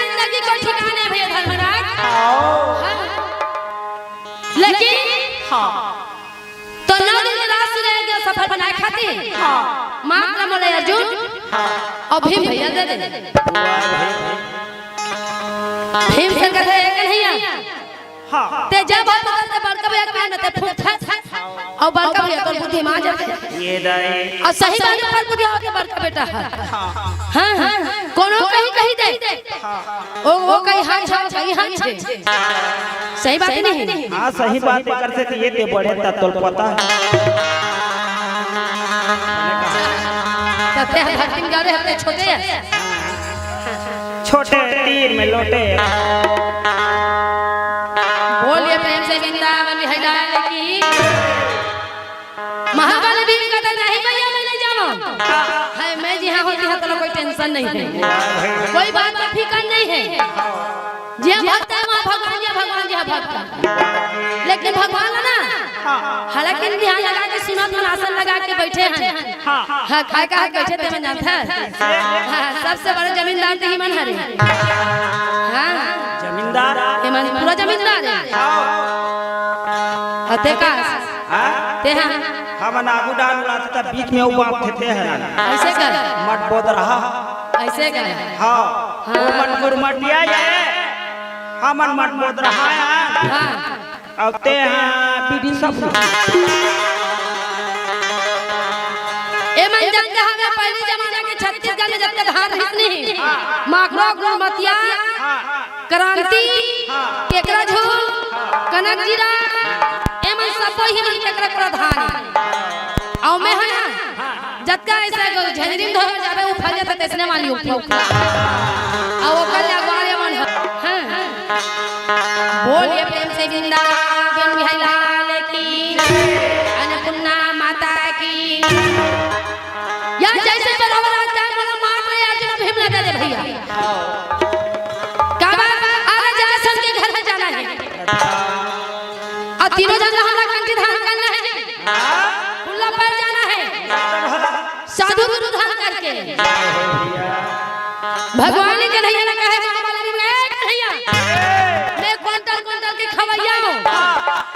जिंदगी को ठिकाने भैया धर्मराज। हाँ। लेकिन हाँ। तो नौ दिन के रात सूर्य के सफल बनाए खातिर हाँ। मात्र मोले अर्जुन हाँ। और भीम भैया दे दे। भीम से कहे, "ए कन्हैया, हाँ। ते जब बात बदलते बड़का भैया के ना ते फूट था और बड़का भैया तो बुद्धिमान जाते।" ये दाई। और सही बात पर बुद्धि होके बड़का बेटा है। हाँ, हाँ। कोनो कहीं कहीं दे। ओ, ओ कहीं हाँ छा, कहीं हाँ छे। सही बात नहीं? हाँ, सही बात है, कर से तो ये ते बड़े ता तोल पता है। ते ह धरती में गड़े हते छोटे। छोटे तीर में लोटे। बोलिए प्रेम से वृंदावन बिहारी लाल की। महाबल भीम कहते, "नहीं भैया, मैं नहीं जाऊँ। है, मैं जिहाँ होती हूँ, तो कोई टेंशन नहीं है, कोई बात का फिकर नहीं है। जिहाँ भक्त है, वहाँ भगवान, जिहाँ भगवान, जिहाँ भक्त है।" लेकिन भगवान है ना, हालांकि ध्यान लगा के सुनत हन, आसन लगा के बैठे हैं। हाँ, खाए का हाथ बैठे ते मन जानता है। हाँ, सबसे बड़े जमींदार ते ही मन हरे। हाँ, जमींदार? ये मन पूरा जमींदार है। अते का? हाँ? ते हाँ। हमन आगू डाल उड़ाते त बीच में वो बाप थे, ते है। ऐसे कर। मत बोद रहा। ऐसे कर। हाँ। हाँ। वो मन गुरमटिया ये। हमन मत बोद रहा है। हाँ। अब ते हाँ पीढ़ी सब। ए मन जानते हवे, पहली जमाना के छत्तीसगढ़ में जब तक धान रहिस नहीं, माखरो, गुरमटिया, क्रांति, केकरा झोल, कनक जीरा, ए मन सबो ही मन केकरा केकरा धान। अउ मैं ह ना, जतका ऐसा गो-, झंझरी में धोए जाबे, वो फल जाता, तैसने वाली हो, फल। अउ ओकर ले अगवा ले मन ह। हाँ। बोलिए प्रेम से वृंदावन बिहारी लाल की, अन्नपूर्णा माता की। या जैसे बराबर आज जाए, बोला, "मार रे यार, जो भीम लगा दे भैया।" का बात? अरे जरासंध के घर में जाना है। अउ तीनों जन हमरा कंठी धारण करना है। खुला पैर जाना है। साधु गुरु धारण करके। भगवान कन्हैया ने कहे, महाबली में, "ए कन्हैया, मैं कुंटल कुंटल के खवैया हूँ,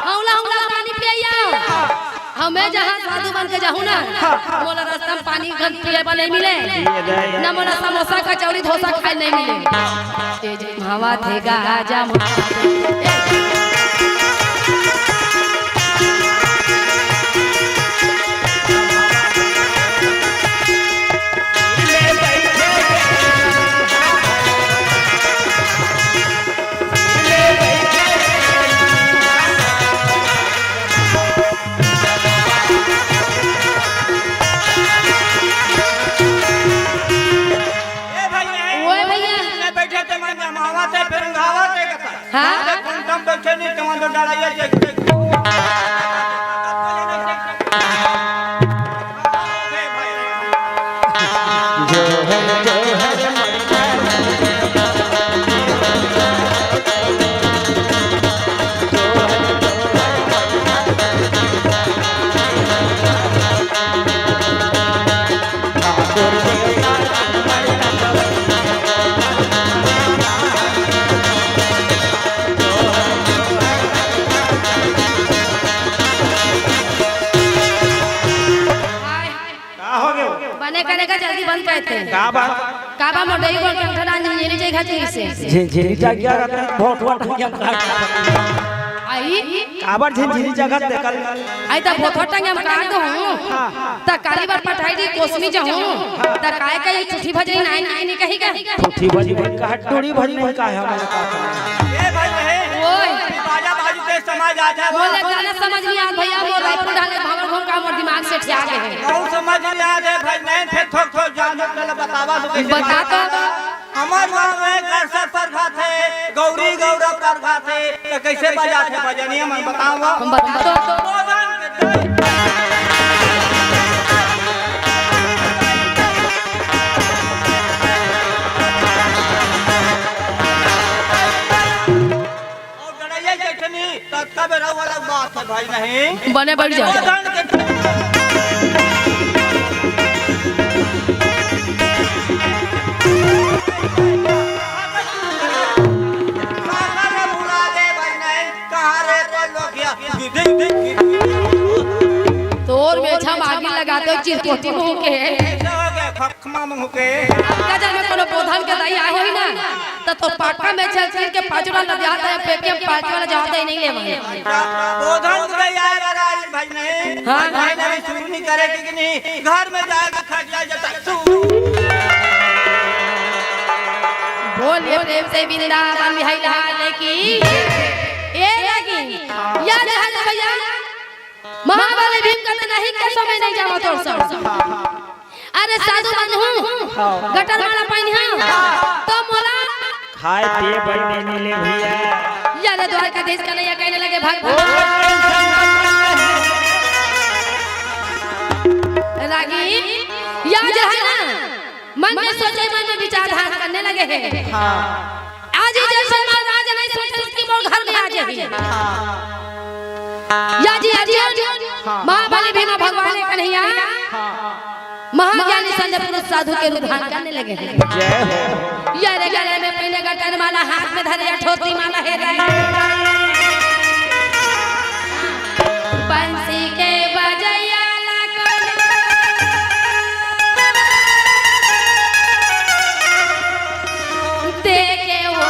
हौला हौला पानी पियैया हूँ। हमें जहाँ साधु बन के जाहूँ ना, मोला रास्ता में पानी घन पिए बर नहीं मिले, न मोला समोसा, कचौड़ी, डोसा खाए नहीं मिले।" भावा थे गाजा मा। ए भाई, नहीं। ओए भैया। नहीं बैठे ते मन जमावत है, फिर उंघावत है कथा। हाँ? ते कुंटम बैठे नहीं, ते मन तो डराइया जे। का हो गयो? बने करे का जल्दी बंद करते हैं। का बात? का बा मोर डोही बोल के अंगठा डाल झिनझिनी जगह थी इसे। झिनझिनी जगह रहते हैं, भोथवा टंगिया में काट। आई? काबर झिनझिनी जगह देखल? आई त भोथवा टंगिया में काट दो हूँ। हाँ। त काली बार पठाई दी कोसमी जाहूँ। त काय का ये ठूठी भजनी नाई नाई नहीं कही का? ठूठी भजनी का, टूड़ी भजनी का है हमारे पास। ए भाई, नहीं। ओए। बाजा बाजू ते समझ आ जाए। बोले गाना समझ नहीं आत भैया, मोर रायपुर डाले भावर घूम का मोर दिमाग से ठिया गए है। कहूँ समझ नहीं आत हे भाई, नहीं थे थोक थोक जान दे, पहले बतावा तो कैसे बता तो। हमार गाँव में गड़सर परघाथे, गौरी गौरा परघाथे, तो कैसे बजाथे भजनिया मन बतावा। हम बता तो। अउ गड़ैया जइसे नहीं, तब तब रउआ वाला बात है भाई, नहीं। बने बढ़ जाए। ओ धन के सागर में भुला दे भाई, नहीं। कहाँ रे तो लोकिया? तोर मेछा मागी लगाते हो चिरपोटी मुँह के। ऐसा हो गया, खखमा मुँह के। अतका जन में कोनो बोधन के दाई आए होही ना, त तो पाका में चल चल के पाँच वाला लद जाता है, पेके में पाँच वाला जाता ही नहीं लेवा। बोधन के दाई आए वाला है भाई नहीं। हाँ। भाई नहीं, शुरू नहीं करे कि नहीं, घर में जाके खटिया जता सू। बोलिए प्रेम से वृंदावन बिहारी लाल की। ए लगी। याद है भैया? महाबली भीम का तो नहीं के समय नहीं जावा तोर सब। अरे साधु बंधु, हाँ। गटर वाला पानी है, हाँ। तो मोला खाए पिए बर नहीं मिले भैया। यार द्वारकाधीश कन्हैया कहने लगे, "भग, भग।" रागी, या जो है ना, मन में सोचे, मन में विचार धारण करने लगे हैं। हाँ। आज ही जैसे महाराज नहीं सोचे, उसकी मोर घर में आ जाइए। हाँ। या जी, या जी, या जी। हाँ। महाबली भीमा भगवान कन्हैया। हाँ। महाज्ञानी संत पुरुष साधु के रूप धारण करने लगे हैं। जय हो। ये रे गले में पहने गटर माला, हाथ में धरे या ठोती माला है रे। बंसी के बजैया ला कौन देखे हो।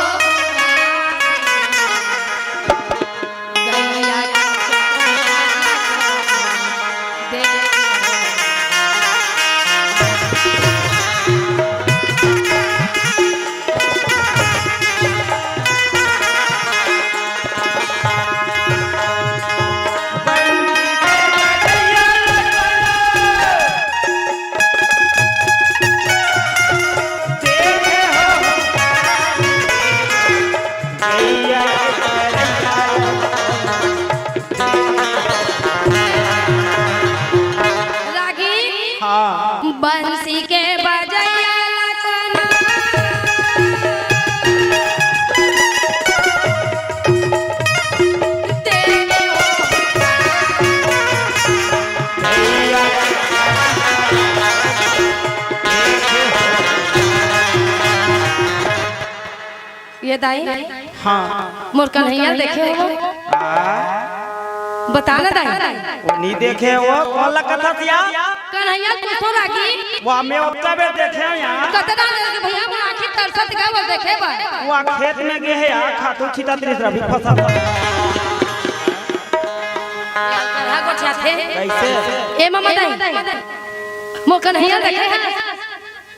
रागी। हाँ। बंसी के बजैया ला कोना। तेरे ये दाई, हाँ। मोर कन्हैया देखे हो? आ? बता ना दाई। वो नहीं देखे हो, कौन ला कथा सिया? कन्हैया कुछ तो लागी। वो हमें ओतका बेर देखे हो यहाँ। कतना देर के भैया, मोर आँखी तरसत गा, वो देखे बर। वो खेत में गए है यार, खातू छिता त्रिस रवि फसल। करहा गोठिया थे। कैसे? ए ममा दाई, मोर कन्हैया देखे है।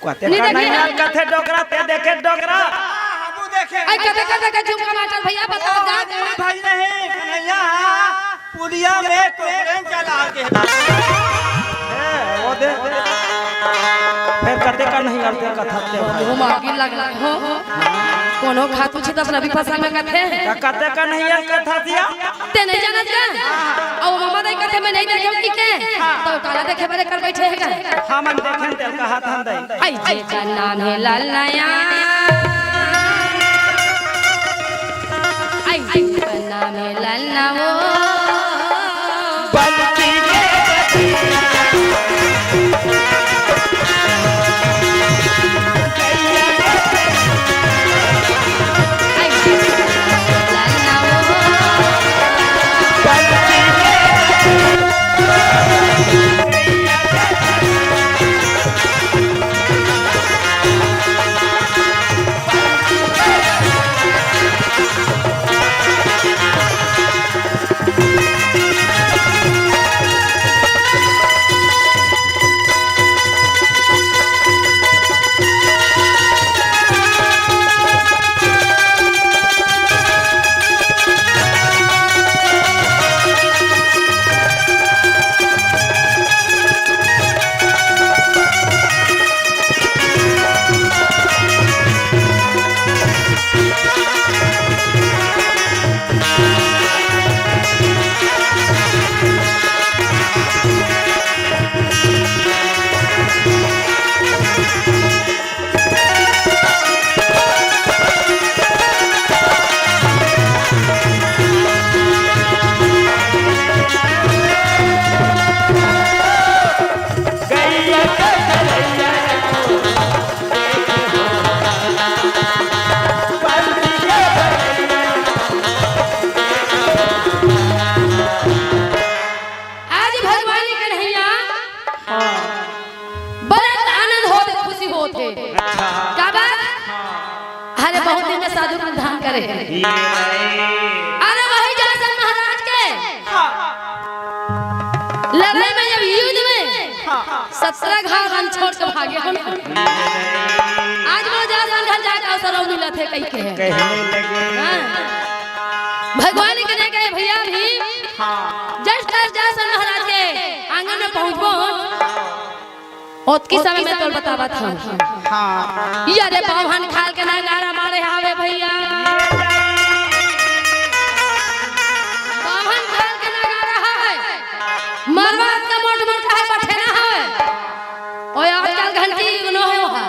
कते नहीं का देखे। नहीं कथे डोकरा, ते देखे डोकरा। हमू देखे। आई कते कते का झुमका मास्टर भैया बता दा। कोई भाई नहीं, कन्हैया पुलिया में कोकरेन चला के। ए, वो दे। फिर कते का नहीं करते कथा ते भाई। वो मागिल लग हो। कोनो खातू छी तब रवि फसल में कथे। का कते का नहीं यार कथा दिया? ते नहीं जानत का? अउ ममा दाई कथे मैं नहीं देखे कि के? तो काला देखे बरे कर बैठे है का? हमन देखेन तेल का हाथ हम दई। आई जेकर नाम है ललनया। आई जेकर नाम है ललना वो। आज भगवान कन्हैया बड़ा आनंद होत हे, खुशी होत हे। का बात? अरे बहुत दिन में साधु रूप धारण करे हे। अरे वही जरासंध महाराज के लड़ाई में, जब युद्ध में सत्रह घाव हम छोड़ के भागे हन। आज वो जरासंध घर जाके अवसर अउ मिलत हे कहि के। कहने लगे। हाँ। भगवान के दे गए भैया भी। हाँ। जस तस जरासंध महाराज के आंगन में पहुंचबो, ओतकी समय में तोल बतावत हूँ। हाँ। ये रे बावन खाल के नगारा मारे हावे भैया। बावन खाल के नगारा हावे। मरवात का मोट मोट है, बठेना हावे। ओए आजकल घंटी इग्नो हो हा।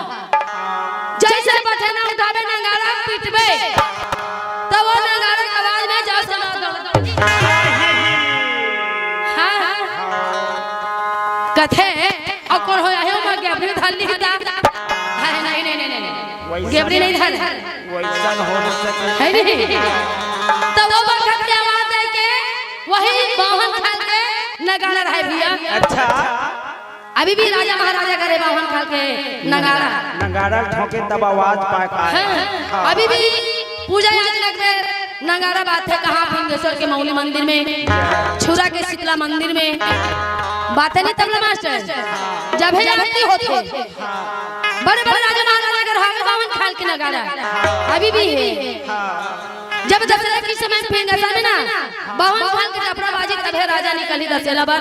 जैसे बठेना उठावे नगारा पीटबे, तो वो नगारा के आवाज में जाओ सुना दो। हाँ, हाँ। कथे अउ कोन हो, आहे ओमा गेबरी धर लिही ता। अरे नहीं, नहीं, नहीं, नहीं, नहीं। वैसा गेबरी नहीं धर। वैसा हो सके। है नहीं? तो वो बखत के आवाज दे के वही बावन खाल के नगारा रहे भैया। अच्छा। अभी भी राजा महाराजा करे बावन खाल के नगारा। नगारा ठोके तब आवाज पाए का। हाँ, हाँ। अभी भी पूजा याचना में नगारा बाजथे, कहाँ भीमेश्वर के मौली मंदिर में, छुरा के शीतला मंदिर में। बाजथे नहीं तबला मास्टर, जब है आरती होथे। बड़े बड़े राजा महाराजा घर हावे बावन खाल के नगारा, अभी भी है। जब दशहरा के समय भीमेश्वर में ना बावन खाल के जबड़ा बाजी, तभे राजा निकली दशहरा बर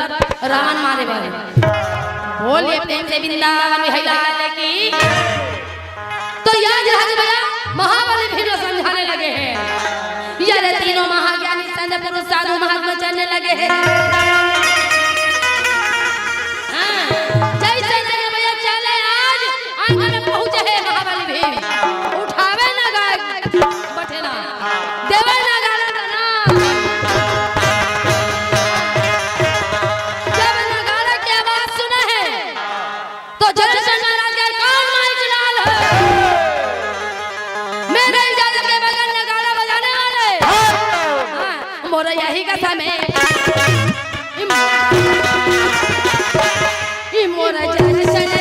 रावण मारे बर। बोलिए प्रेम से वृंदावन बिहारी लाल की। तो याद रह गया, महाबली भीम समझाने लगे हैं, ये रे तीनों महाज्ञानी संत पुरुष साधु महात्मा चलने लगे हैं। हाँ, जैसे जैसे भैया चले आज आंगन में पहुंचे हैं महाबली भीम, उठावे ना गाय बठेना, देवे ना गाना गाना। जब नगाड़ा की आवाज सुना है, तो जरासंध महाराज का कौन माइक लाल है? मेरे इजाजत के बगैर नगाड़ा बजाने वाले। हाँ, मोरा यही का समय। ई मोरा जरासंध।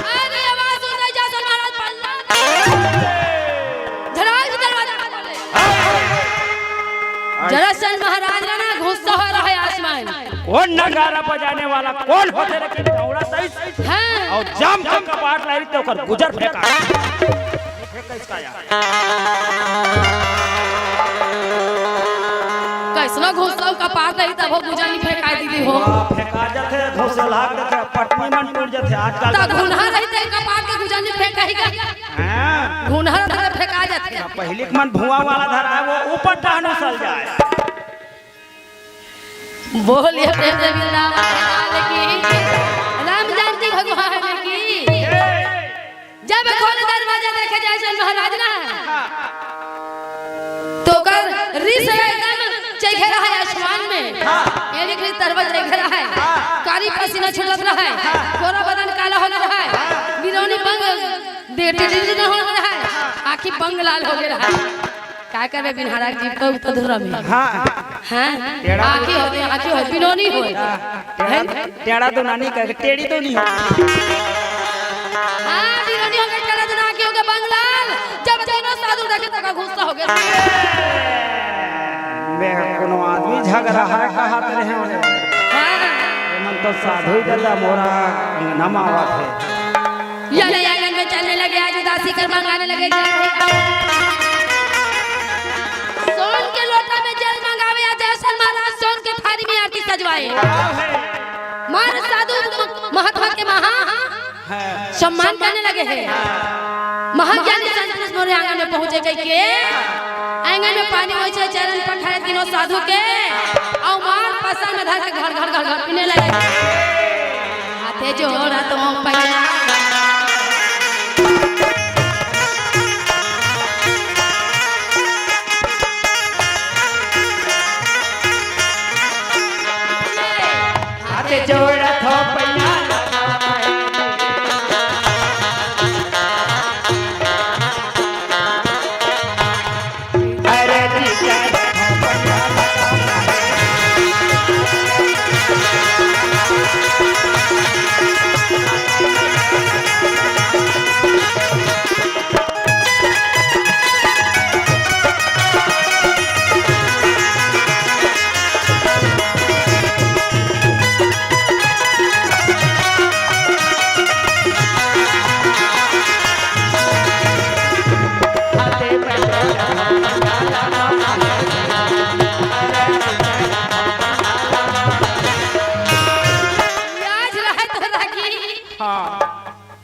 अरे आवाज सुन रही, जरासंध महाराज पल्ला। धड़ाक से दरवाजा खोले। जरासंध महाराज ना, ना गुस्सा हो रहा है आसमान। कौन नगाड़ा बजाने वाला, कौन होथे रे कि नगाड़ा सही? हाँ। अउ जम के कपाट ला रही तो ओकर गुजर फेंका। कैसनो घुसलव कपार रही तभो गुजर नहीं फेंकाय दीदी हो। वाह, फेंका जाथे, धोसलाक देथे, पटनी मन टूट जाथे आजकल। त घुनहा रही त कपार के गुजर नहीं फेंकाही का? हाँ। घुनहा रही त फेंका जाथे। पहिली के मन धुआं वाला धरा है, वो ऊपर टहन उसल जाए। बोलिए प्रेम से वृंदावन लाल की, राम जानकी भगवान की। जब खोल दरवाजा देखे जरासंध महाराज ना, तो ओकर रिस एकदम चघे रहा है आसमान में। ये देख ली, तरवा चघे रहा है, कारी पसीना छूटत रहा है, पूरा बदन काला हो रहा है, बिनौनी बंग, देटी डिंग न हो रहा है, आँखी बंग लाल हो गया रहा है। का करबे बिनहरा जीव तो, तो धुरा में। हाँ। हैं? टेढ़ा आँखी होते, आँखी होते, बिनौनी होय। हाँ, टेढ़ा, हैं? टेढ़ा तो नानी कह, टेढ़ी तो नहीं हो। हाँ, बिनौनी हो गए, टेढ़ा तो ना आँखी हो गए, बंगलाल। जब तीनों साधु देखे तो का गुस्सा हो गया। मैं कोनो आदमी झगड़ा है, कहा तेरे हैं उन्हें। हाँ। ये मन तो साधु ही दादा मोरा अंगना में आवत है। यानी आंगन में चलने लगे, आज उदासी कर मंगाने लगे जल। सोन के लोटा में जल मंगावे, आज जरासंध महाराज सोन के थारी में आरती सजवाए। मार साधु म-, महात्मा के महा सम्मान करने लगे हैं। महाज्ञानी संत पुरुष मोरे आंगन में पहुंचे कह के, आंगन में पानी वैसे चरण पठाए तीनों साधु के, और मार पसंद में धर के घर घर घर घर पीने लगे। हाथे जोड़ा तो पैया। आज रहे तो रागी। हाँ।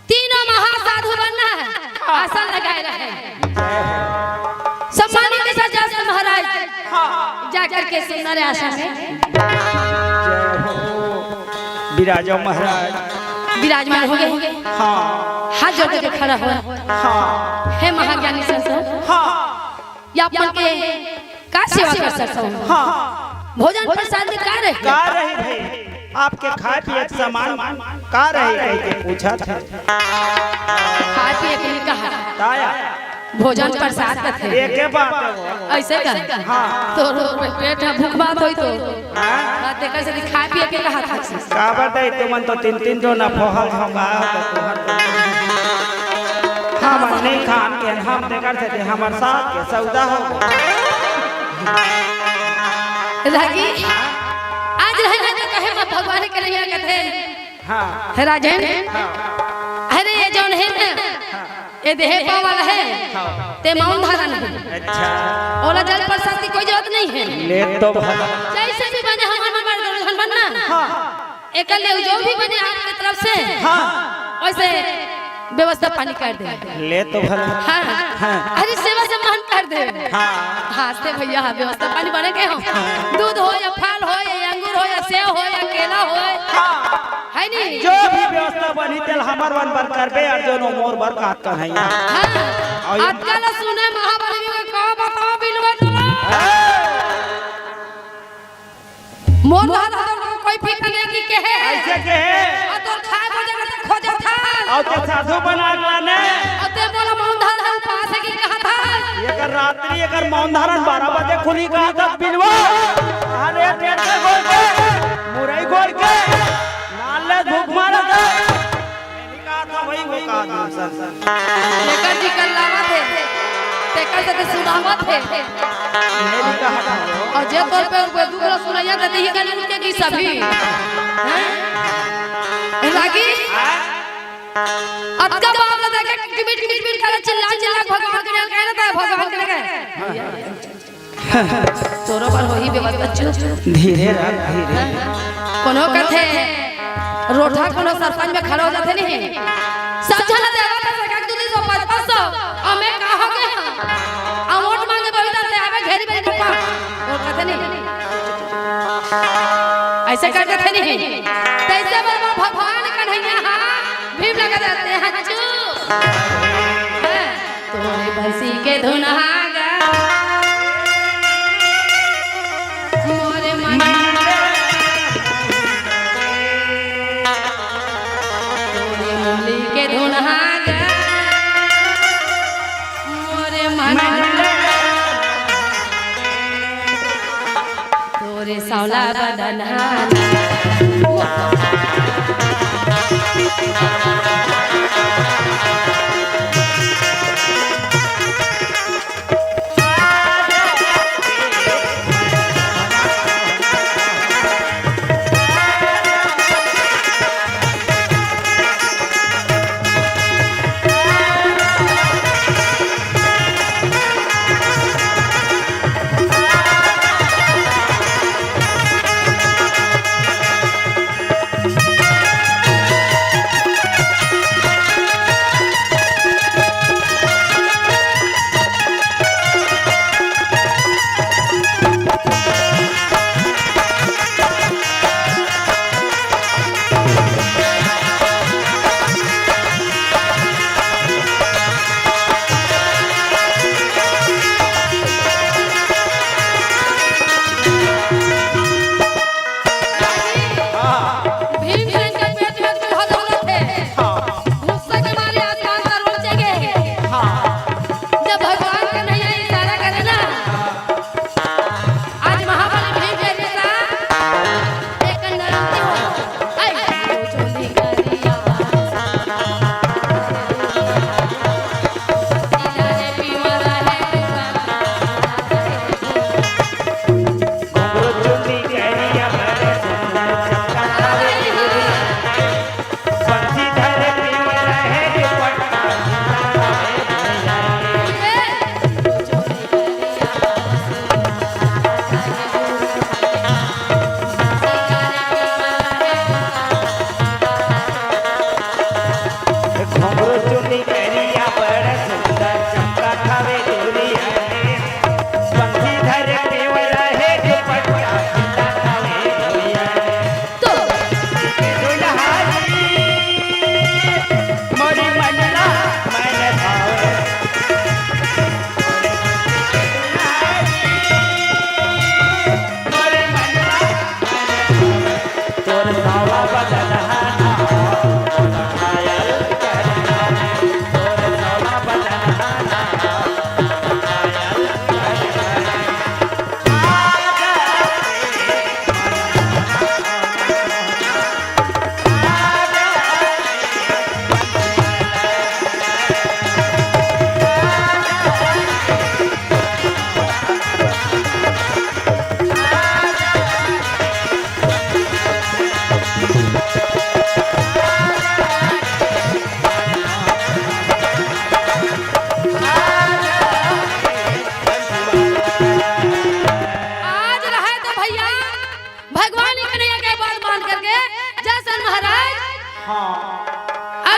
तीनों महासाधु बनना है, हाँ। आसन लगाए रहे। सम्मानित सज्जन महाराज, हाँ। जाकर के सुंदर आसन में जय हो। विराजो महाराज। विराजमान हो गए। हाँ। हाथ जोड़ के खड़ा हो। हाँ। हे महाज्ञानी संतो, हाँ। ये आप मन के का सेवा कर सकता हूँ? हाँ। भोजन प्रसाद में का रही? का रही भाई? आपके खाए पिए के सामान का रही कह के पूछा था। खाए पिए के लिए कहा? ताया। भोजन प्रसाद का थे। एके बात है वो। ऐसे का? हाँ। तो रो-, पेट है, भूख बात होई तो। हाँ? हाँ, तेकर से खाए पिए के कहा था। का बताई, तुमन तो तीन तीन जो ना फोहल हम बा, तो तुमन तो हम नहीं खान के, हम तेकर से हमर साथ के सौदा हो। रागी, आज रहे ना तो कहे मैं भगवान के नहीं कहते। हाँ। हे राजन, हाँ। अरे ये जौन है ना, हाँ। ये देहे पाँव वाला है, हाँ। ते मौन धारण है। अच्छा। ओला जल प्रसाद की कोई जरूरत नहीं है। ले तो भला। जैसे भी बने हम, हम, हमारे दर्शन बनना। हाँ। एकर ले जो भी बने आपके तरफ से, हाँ। वैसे व्यवस्था पानी कर दे। ले तो भला। हाँ। हाँ। अरे सेवा सम्मान कर दे। हाँ। हाँ, से भैया, हाँ, व्यवस्था पानी बने के हो। हाँ। दूध हो या फल हो या अंगूर हो या सेव हो या केला हो। हाँ। है नी? जो भी व्यवस्था बनी, तेल हमर मन बर करबे, और जोनो मोर बर कात कर है। हाँ। और ये अतका ला सुने महाबली में का बताओ बिलवा तोला। हाँ। मोर धान तो कोई फिकर नहीं कि के है। ऐसे के है? और तोर खाए खोजे के तो खोजे था। और ते साधु बना के लाने। और ते बोला मौन धारण उपास है कि कहा था। एकर रात्रि, एकर मौन धारण बारह बजे खुली कहा था बिलवा। अरे पेट के गोल के, मुरई गोल के, नाले भूख मारा था। कहा था वही वो कहा था सर। एकर जी कर लावत है, तेकर से तो सुनावत है। मेरी कहा था वो। और जे तौर पे ऊपर दूसरा सुनाइया देते ही कहीं उनके की सभी। हैं? रागी? अतका बाप ला देखे किटकिट किटकिट करे चिल्ला चिल्ला भगवान के नाम कहना था भगवान के नाम। तोरो बर होही व्यवस्था चुप। धीरे रख, धीरे। कोनो कथे, रोठा कोनो सरपंच में खड़ा हो जाथे नहीं। सब झन देवा था सरकार दू तीन सौ, पाँच, पाँच सौ, अमे का हो गया? आ वोट मांगे बड़ी जाते, अबे घेरी बेरी पप्पा। वो कथे नहीं। ऐसे कर देथे नहीं। तैसे बोलबो भगवान कन्हैया हाँ, भीम लगा देते हैं चुप। हाँ। तोरे बंसी के धुन हा गा, मोरे मन। तोरे मुरली के धुन हा गा, मोरे मन। तोरे साँवला बदन हा।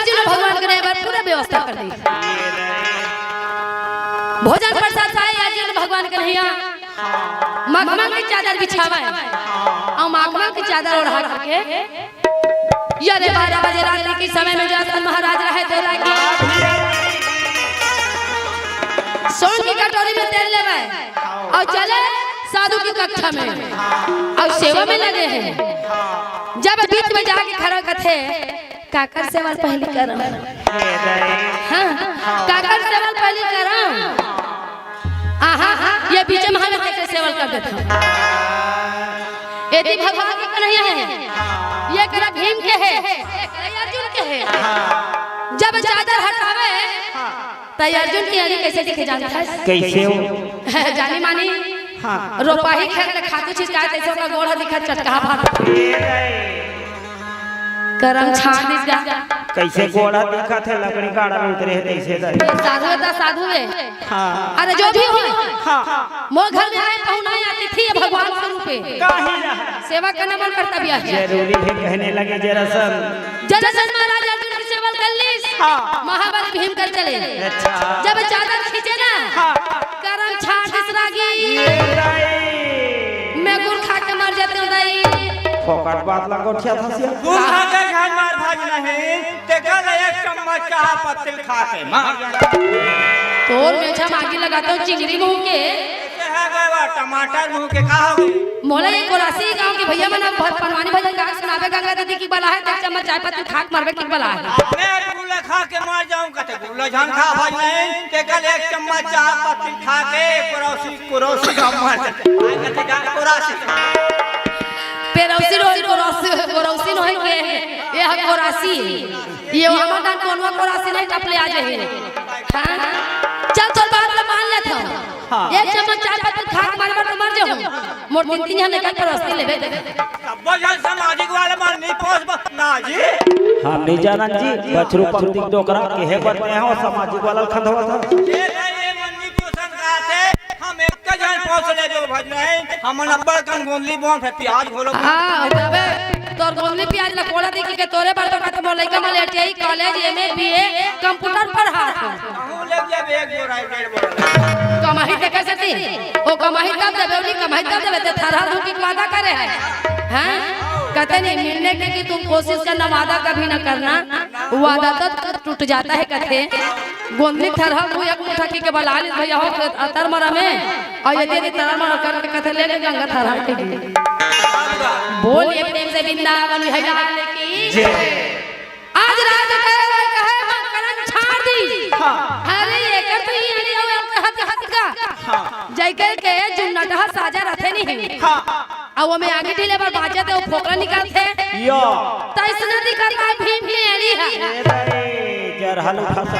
अर्जुन भगवान के रहे बर पूरा व्यवस्था कर दी। भोजन प्रसाद पाए अर्जुन भगवान कन्हैया मखमल के चादर बिछावे अउ मखमल के चादर ओढ़ा के, ये रे बारह बजे रात्रि के समय में जरासंध महाराज रहे तो लागे सोन की कटोरी में तेल लेवे अउ चले साधु की कक्षा में अउ सेवा में लगे हैं। जब बीच में जाके खड़ा कथे, काकर सेवा पहली करम? हाँ, काकर सेवा पहली करम? आहा, ये बीच में हमें तेकर सेवा कर देता। ये दी भगवान के नहीं है, ये करा भीम के है, ये अर्जुन के है। जब चादर हटावे, त अर्जुन की आँखी कैसे दिखे जानता है? कैसे हो? जानी मानी। हाँ। रोपाही खेत में खातू छिटकाए तैसे ओकर गोड़ ह दिखत चटका भाग। करम छाड़ दिस गा। कैसे गोड़ ह दिखत हे, लकड़ी गाड़ा में उतरे हे तैसे दे। साधु हे त साधु हे। हाँ। अरे जो भी हो। हाँ। मोर घर में आए पहुना या अतिथि हे भगवान स्वरूप हे। काहे ना? सेवा करना मोर कर्तव्य हे। जरूरी हे कहने लगे जरासंध। जरासंध महाराज अर्जुन की सेवा कर लीस। हाँ। महाबली भीम कर चले। अच्छा। जब चादर खींचे ना, हाँ। करम छाड़ दिस रागी। ये दाई। मैं गुड़ खा के मर जाती हूँ दाई। फोकट बात ला गोठिया फंसिया। गुड़ खा के घर मार भाग नहीं, तेकर एक चम्मच चाह पत्ती खा के मार जाना। तोर मेछा मागी लगाता हूँ चिंगरी मुंह के। कैसे है गए बा टमाटर मुंह के, का हो गए? मोला ये कोरासी गांव के भैया मन अब भ-, पनवानी भजन गा के सुनाबे, गंगा दीदी की बला हे, एक चम्मच चाय पत्ती खा के मरबे की बला हे। मैं गुल्ला खा के मर जाऊं, कहते गुल्ला झन खा भाई नहीं, ते कल एक चम्मच चाय पत्ती खा के कोरासी, कोरासी का मर जाए। आज कहते का कोरासी। पेरौसी रोही कोरासी, कोरौसी रोही के, ये है कोरासी। ये हमर गांव कोनवा कोरासी नहीं टपले आ जाए। हाँ? चल, चल, बात ला मान लेत हूँ। हाँ। एक चम्मच चाय पत्ती खा के मर, मर, मर जाऊँ। मोर तीन, तीन झन एकर परस्ती लेबे। तब्बो झन सामाजिक वाला मन नहीं पोसबो ना जी। हम नहीं जानन जी, बछरू पंक्ति डोकरा केहे बर ते हो सामाजिक वाला खंधवा था। ये नहीं, ये मन नहीं पोसन का थे, हम एक का झन पोस ले जो भज नहीं, हमन अब्बड़ कन गोंदली बोन फे प्याज घोलो। हाँ, तबे तोर गोंदली प्याज ला कोड़ा देखी के तोरे बर तो कहत मोर लइका मन I T I college M A B A computer पढ़ा। कहूँ ले जब एक बोरा, डेढ़ बोरा। कमाही ते कैसे थी? ओ कमाही तब देबे, ओनी कमाही तब देबे, ते थरहा धूकी के वादा करे है। हैं? कहते नहीं, मिलने की, की तुम कोशिश करना, वादा कभी ना करना, वादा तो टूट जाता है, कहते। गोंदली थरहा मुँह एक मुठा की के बला ली भैया हो, अतर मरा में, और यदि यदि तरह मरा करके कहते ले ले गंगा थरहा के लिए। बोलिए प्रेम से वृंदावन बिहारी लाल की। जय। आज रात कहे, कहे, हम करम छाड़ दी। हाँ। अरे, एकर तो ही अड़ी हो, आपके हाथ, हाथ का। हाँ। जैकर के जुन्नटहा साजा रथे नहीं। हाँ। अब वो में आगे ढीले बार बाजे थे, वो फोकरा निकालते। यो। तो इसने दिखा था भीम की एड़ी है। ए रे, जरहल उठा सा।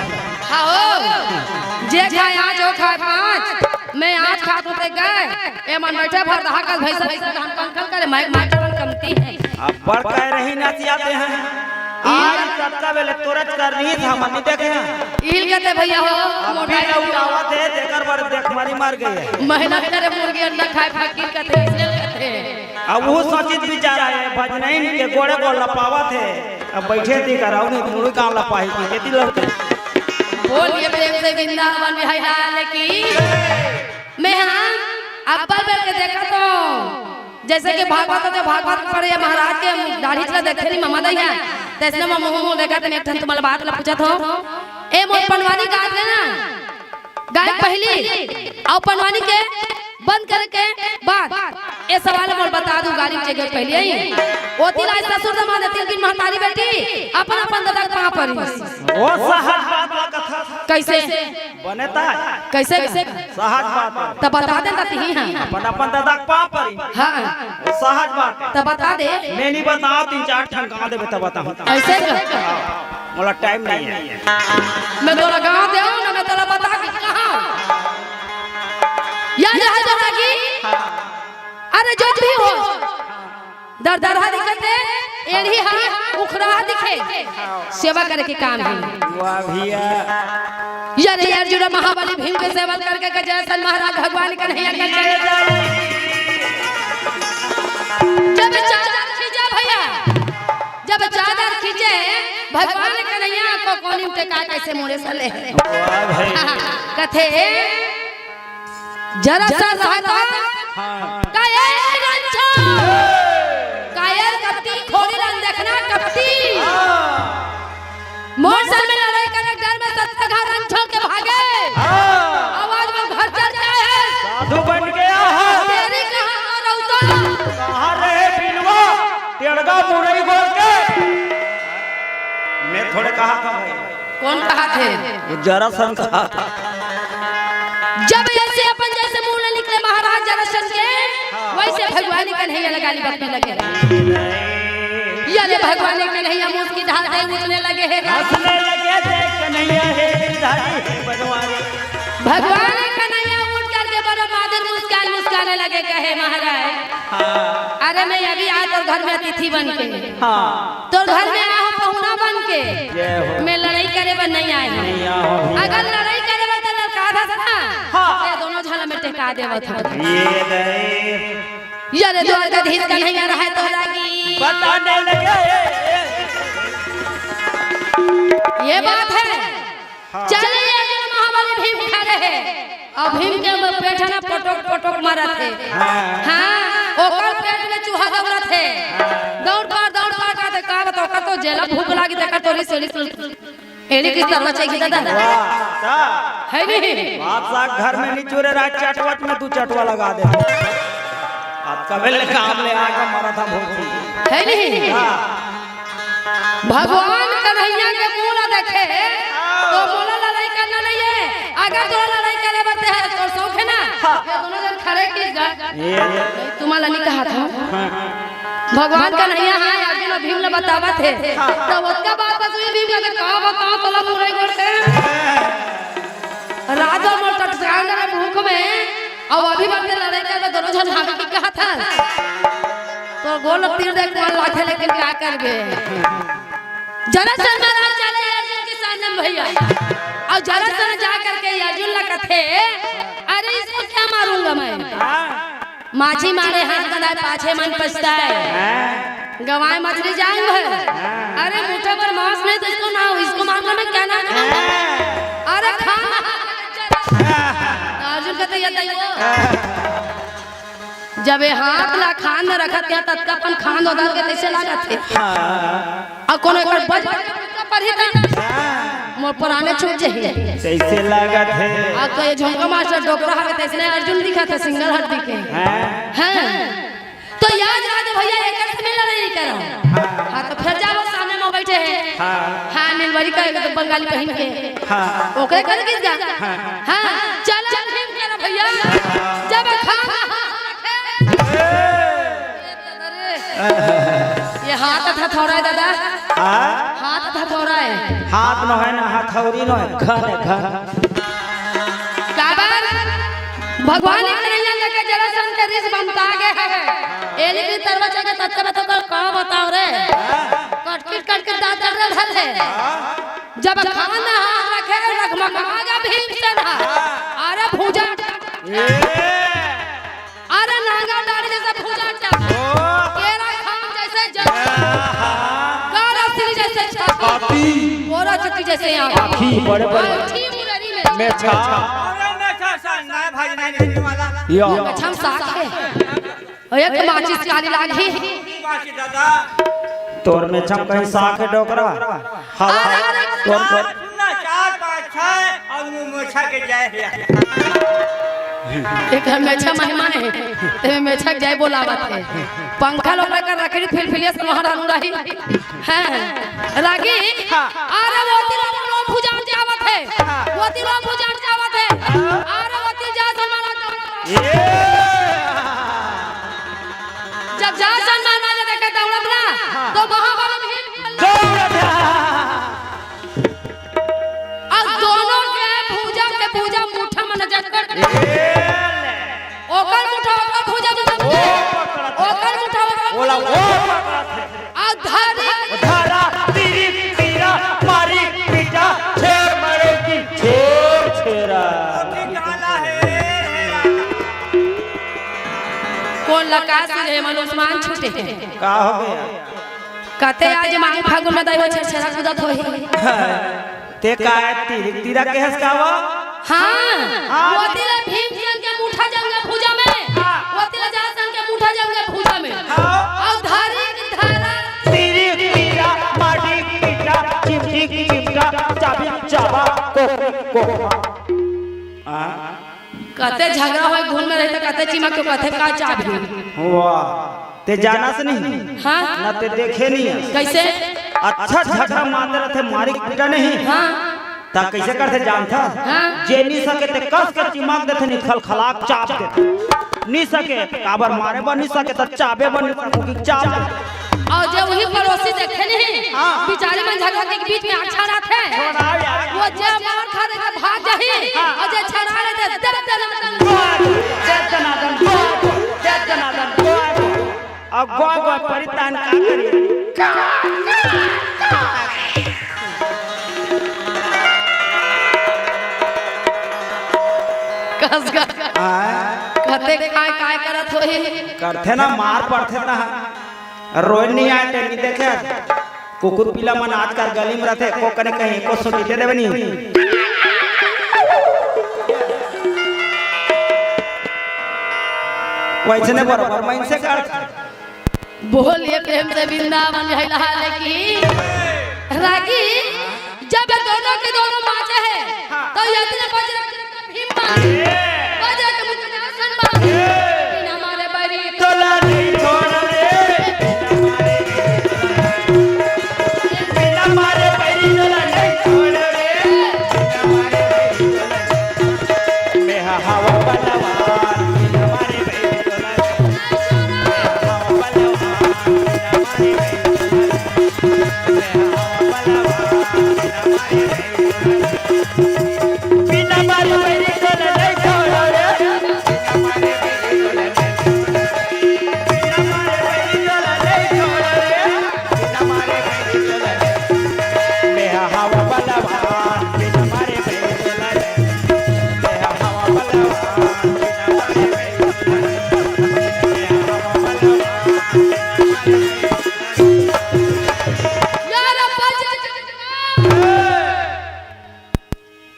हाँ, हो। जे खाए आज, वो खाए पाँच। मैं आज खा तो ते गए। ए मन बैठे भर दहा कल भैंसा, भैंसा धान कौन कल करे, माइक, माइक कौन कमती है। अब्बड़ कह रही नचियाते हैं। आज कतका बेले तोरच कर रही था, हमन नहीं देखे हैं। इल कहते भैया हो, अब मोटा भी इल। लौटावत है, तेकर बर देख मारी मर गई है। मेहनत करे मुर्गी अंडा खाए फकीर कहते, इसलिए कहते हैं। अब वो सोचित बिचारा है, भजनैन के गोड़े गोड़ लपावत है। अब बैठे थी कराओ नहीं, मुड़ी काम लपाही थी, खेती लौटे। बोलिए प्रेम से वृंदावन बिहारी लाल की। मैं हाँ, अब्बल बेल के देखा तो जैसे कि भागवत होथे, भागवत पढ़े महाराज के दाढ़ी चला देखे नहीं ममा दई है, तैसने मैं मुँह मुँह देखा तो मैं एक ठन तुम्हारे बात ला पूछत हूँ। ए मोर पनवानी गात ले ना, गाय पहली और पनवानी के बंद करे के बाद ए सवाल मोर बता दू, गाली के पहले ही। ओती ला ससुर दमाद तीन दिन महतारी बेटी अपन अपन ददा के पाँव परी। वो सहज बात ला कथा। कैसे? बने ता? कैसे? सहज बात है। त बता दे ता तिही हाँ। अपन, अपन ददा के पाँव परी। हाँ। वो सहज बात है। त बता दे। मैं नहीं बताओ, तीन चार ठन गाँव देबे त बताऊँ। ऐसे का? मोला टाइम नहीं है। मैं तोला गाँव दे ना, मैं तोला बता के कहाँ? या जहाँ जहाँ की? अरे जो भी हो। दरदरहा दिखत हे, एड़ी हा उखड़ा दिखे। सेवा करे के काम हे। वाह भैया। यार, यार, जुड़ा महाबली भीम के सेवा करके के जरासंध महाराज भगवान कन्हैया के चरण। जब चादर खींचे भैया, जब चादर खींचे, भगवान कन्हैया को कोनी में टेका कइसे मुड़े सले। वाह भाई। कथे, जरा सा साता हाँ। का ए रंझो, कायर कपटी खोरी रन देखना कपटी। हाँ। मोर सर में लड़ाई करे डर में सत्ता घा रंझो के भागे। हाँ। आवाज में घर चल जाए है। साधु बन गया है। तेरी कहाँ हो रउता? कहाँ रहे बिलवा? टेड़गा मुरई बोल के। मैं थोड़े कहा था भाई। कोन कहाथे? ये जरासंध कहाथे। जब ऐसे अपन जइसे मुँह ले निकले महाराज जरासंध के, हाँ। वइसे भगवान कन्हैया ला गाली बकने लगे। ये रे भगवान कन्हैया मुस्की ढाल दे उठने लगे हे। हँसने लगे थे कन्हैया हे गिरधारी बनवारी। भगवान कन्हैया उठ करके बड़ा मादर मुस्कान मुस्काने लगे, कहे महाराज, हाँ। अरे मैं अभी आय तोर घर में अतिथि बन के। हाँ। तोर घर में आय हों पहुना बन के। जय हो। मैं लड़ाई करे बर नइ आय हों। नइ आय हों। अगर लड़ाई करे बर त लड़का दस ना, हाँ। त दूनों झन ल मैं टेका देवत हों। ये दे। ये रे द्वारकाधीश कन्हैया रहे तो लागी। बताने लगे। ये बात है। हाँ। चले ये अर्जुन महाबली भीम खड़े हे। अउ भीम के पेट हे ना, पटोक पटोक मारत हे। हाँ। हाँ, ओकर पेट में चूहा दौड़त हे। हाँ। दौड़ पार, दौड़ पार का दे, का बताओ, का तो जेला भूख लागी, देखा तोरी सेड़ी सुन। एड़ी किस तरह चाहिए दादा? वाह, का? है नहीं? बादशाह घर में नहीं चोरे, रात चटवट में तू चटवा लगा दे। अब कबे ले काम ले आके मरा था भूखी। है नहीं? हाँ। भगवान कन्हैया के मुँह ला देखे, तो मोला लड़ाई करना नहीं है। अगर तोला लड़ाई करे बर ते है, तो शौक है ना? हाँ। ये दूनों झन खड़े किस जा। ये। तुम्हारा नहीं कहा था। हाँ। भगवान कन्हैया हाँ अर्जुन अउ भीम ला बतावत हे। हाँ। तो ओतका बात बस हुई भीम ला, का बताओ तोला मुरई गोड़ के। रात भर मोर टटकान रहे भूख में। अउ अभी बर ते लड़ाई करबे, दूनों झन हावे की कहत हस। तोर गोड़ तीर दे के मन लाथे, लेकिन का करबे? जरासंध महाराज चले अर्जुन के सामने में भैया। अउ जरासंध जा करके अर्जुन ला कथे, "अरे इसको क्या मारूंगा मैं? हाँ। माझी मारे हाथ गंधाए, पाछे मन पछताए।" हाँ। गंवाए मछली जांग भर। हाँ। अरे मुठा भर मांस नहीं तो इसको ना हो, इसको मार लो, मैं क्या ना खाऊं? हाँ। अरे खा। हाँ। अर्जुन कथे, "ये तैयो।" हाँ। जब ये हाथ ला खान में रखत हे, ततका अपन खान उधर के तइसे लागत हे। हाँ। अउ कोनो एकर बज पर ही त हाँ। मोर पराने छूट जाही। तइसे लागत हे। अब तो ये झुमका मास्टर डोकरा हवे, तइसने अर्जुन दिखत हे, सिंगल हड्डी के। हाँ। हाँ। तो याद राज भैया एकर से मिला नहीं करो। हाँ। हाँ, तो फिर जाओ सामने में बैठे हैं। हाँ। हाँ, नीलवरी का एक तो बंगाली पहन के। हाँ। ओकरे कर किस जा? हाँ। हाँ, चल, चल, भीम करा भैया। जब खाना ये हाथ हथौड़ा है दादा। हाँ? हाथ हथौड़ा है। हाथ नो है ना, हथौड़ी नो है, घर है, घर। काबर? भगवान एक नैया लेके जरासंध के रिस बनता आगे है। एली भी तरवा चढ़ के तत्ते बता कर का बताओ रे? कटकिट कटकिट दांत चढ़ रहा है। जब खान हाथ रखे रे रखमखा गया भीमसेन हा। अरे भुजा। ए। अरे नांगर डाली जइसे भुजा। ओ। केरा खान जइसे जल। आहा। गारा सिरी जइसे छाती। छाती। बोरा चुकी जइसे आँख। आँखी बड़े बड़े। आँखी मुररी में। मेछा। अरे मेछा सा ना भाई नहीं नहीं वाला। यो। मेछा में साग है। अउ एक माचिस काली लागही। बाकी दादा। तोर मेछा म कहीं साग हे डोकरा? हवा। अरे, अरे, तोर, तोर। सुन ना, चार, पाँच, छह, अउ वो मेछा के जाए हे। एक हम मेछा मेहमान हे, तेमे मेछा के जाए बोलावत हे। पंखा लोग लेकर रखे फिलफिलिया से वहाँ रहनु रही। हाँ, रागी, हाँ। अरे वो तिलो लोग भुजा में जावत हे, हाँ। वो तिलो भुजा में जावत हे। हाँ। अरे वो तिल जा सलमान ये। जब जरासंध महाराज देखे दौड़त ना, हाँ। तो महाबली भीम दौड़त है। अउ दूनों के भुजा के भुजा मुठा में नजर कर। ये ले। ओकर मुठा, ओकर भुजा, भुजा, ओ पकड़त है। ओकर मुठा, ओकर ओला, भुजा। ओ पकड़त है। अउ धारी। धारा, तीरी, तीरा, मारी, पीटा, छेर मारे की छेर छेरा। कोन लका से हे मनुष्मान छूटे हे। का हो गया? कते आज माघ फागुन में दइयो छेरछेरा कूदत होही। ते का है, तीर, तीरा के हंस का वो? हाँ, हाँ। वो तिला भीमसेन के मुठा जंगे भुजा में। हाँ। वो तिला जा संग के मुठा जंगे भुजा में। हाँ। अउ धारी धरा। तीरी तीरा, माटी पीटा, चिमटी चिमटा, चाबी चाबा, कोकरी कोकमा। हाँ। कते झगड़ा होय, घुन में रहे त कते चिमक के कते का चाबी। वाह, ते जाना से नहीं? हाँ। ना ते देखे नहीं है। कैसे? अच्छा झगड़ा मारते रहते, मारी पीटा नहीं। हाँ। ता कैसे करते जानता? हाँ। जे नी सके ते कस के चिमक देते, नहीं खलखलाक चाप देते। नी सके, काबर मारे बर नी सके, त चाबे बर नी सके, चाप देते। अउ जे उही पड़ोसी देखे नहीं, हाँ। बिचारी मन झगड़ा के बीच में अच्छा रहते। छोड़ा यार। वो जे मार खा रहे भाग जाही, हाँ। अउ जे छड़ा रहे दे दे दे दे दे। दे दनादन, दे दनादन, दे दनादन। अब गोय गोय परितान का करी? कस का। आय। कते काय, काय करत होही? करथे ना, मार पड़थे ना। रोए नहीं आए ते नहीं देखे। कुकुर पीला मन आजकल गली में रहथे, को कने कहीं को सुनते देवे नहीं। वैसने बरोबर मन से कर। बोलिए प्रेम से वृंदावन बिहारी लाल की। रागी, जब ये दोनों के दोनों बाँचे हैं, हाँ। तो ये इतने बजरंग के भीम बाँचे, बजरंग के मुख में आसन बाँचे। बिना मारे बैरी तोला नहीं छोड़ रे, बिना मारे बैरी तोला नहीं छोड़ रे, बिना मारे बैरी तोला नहीं। मैं हवा बलवान, बिना मारे बैरी तोला नहीं।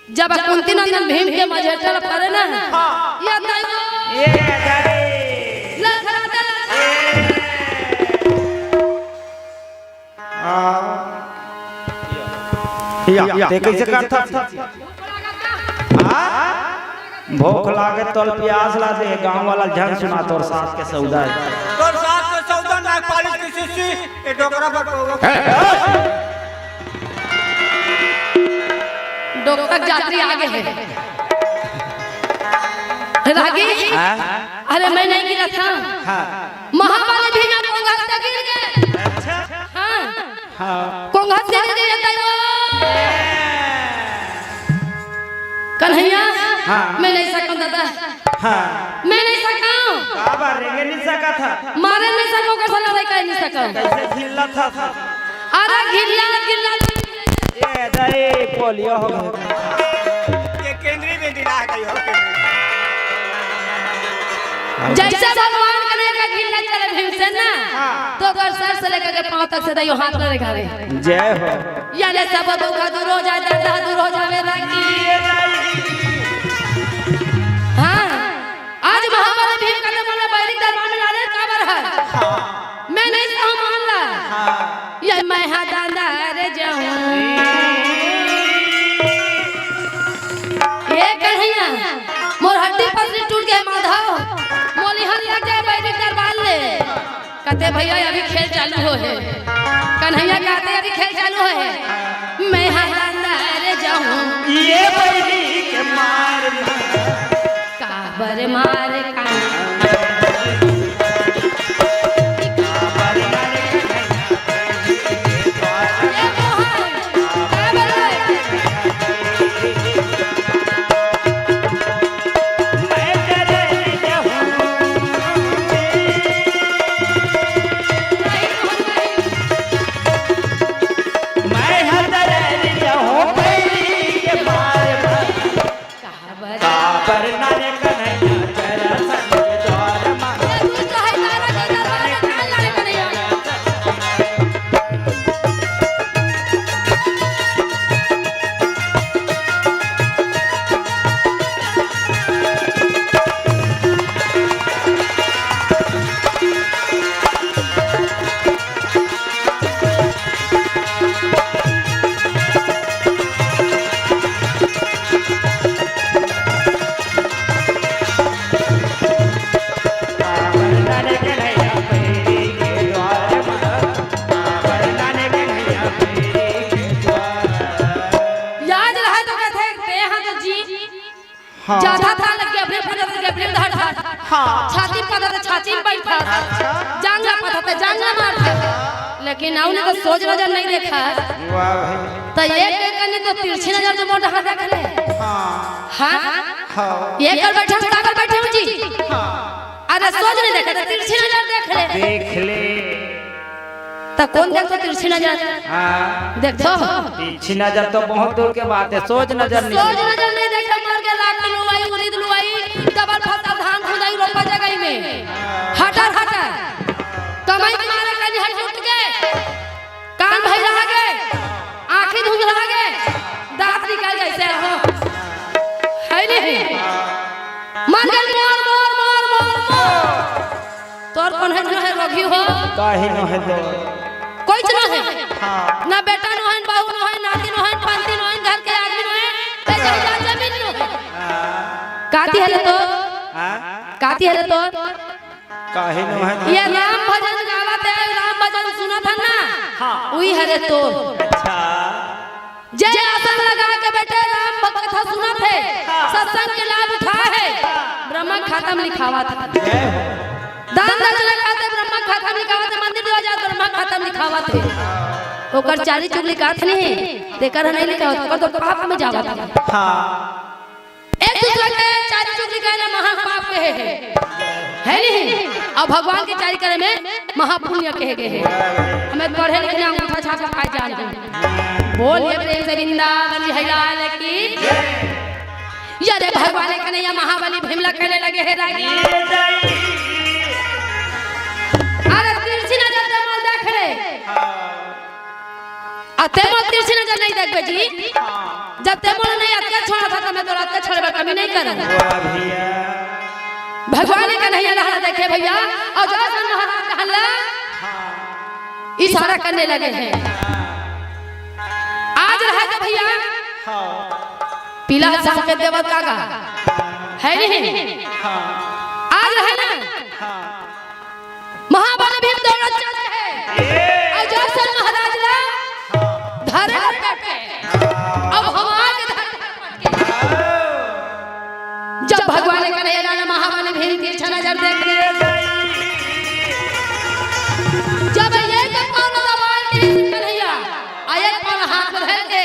जब कुंती नंदन भीम के मझेटा ल परे ना, हाँ। ये दाई वो ये दाई। लखराता। आ। या, या, ते कैसे करथा? हाँ? भूख लागे तोल प्यास ला दे, गांव वाला झन सुना तोर सास के सौदा है। तोर सास के सौदा ना पालिस के शिशी, ये डोकरा पर पावा। डोकरा जात्री आगे है। रागी? हाँ? अरे मैं नहीं गिरा था। हाँ। महाबली भीम कोंघा से गिर गए। अच्छा। हाँ। हाँ। कोंघा से गिर गए, दाई वो। कन्हैया, हाँ। मैं नहीं सकूं दादा। हाँ। मैं नहीं सकूं। का बात रे, ये नहीं सका था? मारे नहीं सकूं, कैसा लड़ाई कर नहीं सकूं। कैसे झिल्ला था, था? अरे घिल्ला, घिल्ला। ये दाई पोलियो हो गए। ये केंद्रीय में दिला है, कहीं हो केंद्रीय। जैसे भगवान कन्हैया का घिल्ला चले भीमसेन ना, हाँ। तो ओकर सर से लेकर के पाँव तक से दाई वो हाथ लड़े घरे। जय हो। याने सब दुख दूर हो जाए, दर्द दूर हो जाए, रागी। हाँ, आज महाबली भीम का जमाना बैरी दरबार में लाने का बर है। मैं नहीं सहूं मान ला। ये मैं हा दांदा रे जाऊं। ये कन्हैया, मोर हड्डी पसली टूट गए माधव, मोली हल लग जाए बैरी दरबार ले। कहते भैया अभी खेल चालू हो है। कन्हैया कहते अभी खेल चालू हो है। मैं हा दांदा रे जाऊं। ये बैरी के मार में। काबर मार कान। हाँ। जाथा था लग के अपने पता था अपने धर था। हाँ। छाती पता था छाती में बैठा। अच्छा। जांगा पता था जांगा मार था। लेकिन आऊ ने तो सोच नजर नहीं देखा। वाह भाई। तो ये के कनी तो तिरछी नजर तो मोटा हाथ रख ले। हाँ। हाँ। हाँ। ये कर बैठा सागर बैठे हो जी। हाँ। अरे सोच नहीं देखा तो तिरछी नजर देख ले। देख ले। त कोन देखथो तिरछी नजर? हाँ। देखथो? तिरछी नजर तो बहुत दूर के बात है, सोज नजर नहीं। सोज नजर नहीं देखे, मर के लाठी लुआई, उरीद लुआई, डबल फसल धान खुदाई, रोपा जगई में। हटर, हटर। कमाई के मारे कहीं हट उठ के। कान भैरा गे, आँखी धुंधला गे, दांत निकल जैसे हो। है नहीं? मर गए मोर, मोर, मोर, मोर, मोर। तोर कोन है, नोहे रोगी हो? काहे नोहे तो? कोई च नोहे। हाँ। ना बेटा नोहे, बहू नोहे, नाती नोहे, पंती नोहे, घर के आदमी नोहे, ते जमीन नोहे। हाँ। काती हरे तो? हाँ? काती हरे तो? काहे नोहे तो? ये राम भजन गावत है, राम भजन सुनत है ना? हाँ। उही हरे तो। अच्छा। जय आसन लगा के बेटे राम भक्त कथा सुनत हे, हाँ। सत्संग के लाभ उठा हे, हाँ। ब्रह्मा खाता में लिखावत हे। जय हो। दान दक्षिणा खाते ब्रह्मा खाता में लिखावत हे, मंदिर देवा जात ब्रह्मा खाता में लिखावत हे। ओकर चारी चुगली काथ नहीं हे, तेकर नहीं लिखावत, ओकर तो पाप में जावत हे। हाँ। एक दूसरे के चारी चुगली करे ला महापाप कहे हे, है नहीं? अउ भगवान के चारी करे में महापुण्य कहे गे हे। हमें पढ़े लिखे ना अंगूठा छाप खाए जान दे। बोलिए प्रेम से वृंदावन बिहारी लाल की। या रे भगवान कन्हैया महाबली भीम ला कहने लगे हे रागी। अरे तिरछी नजर से मत देख रे। अउ ते मोर तिरछी नजर नहीं देखबे जी। जब ते मोर नहीं अतके छोड़ा था, तो मैं तोर अतके छोड़े बर कमी नहीं करूँ। वाह भैया। भगवान कन्हैया ला देखे भैया, अउ जरासंध महाराज कहला इशारा करने लगे हे। आज रहे तो भैया, हाँ। पीला संकेत देवत का गा, है नहीं? हाँ। आज रहे ना? हाँ। महाबली भीम दौड़त चले हे। ए! अउ जरासंध महाराज ला धरे ला डटे। अब हम आके धरे ला पटके। जब भगवान कन्हैया ला महाबली भीम तिरछा नजर देख के, जब ये जब पाँव दबाए के कन्हैया, आ एक पाँव हाथ में धर के,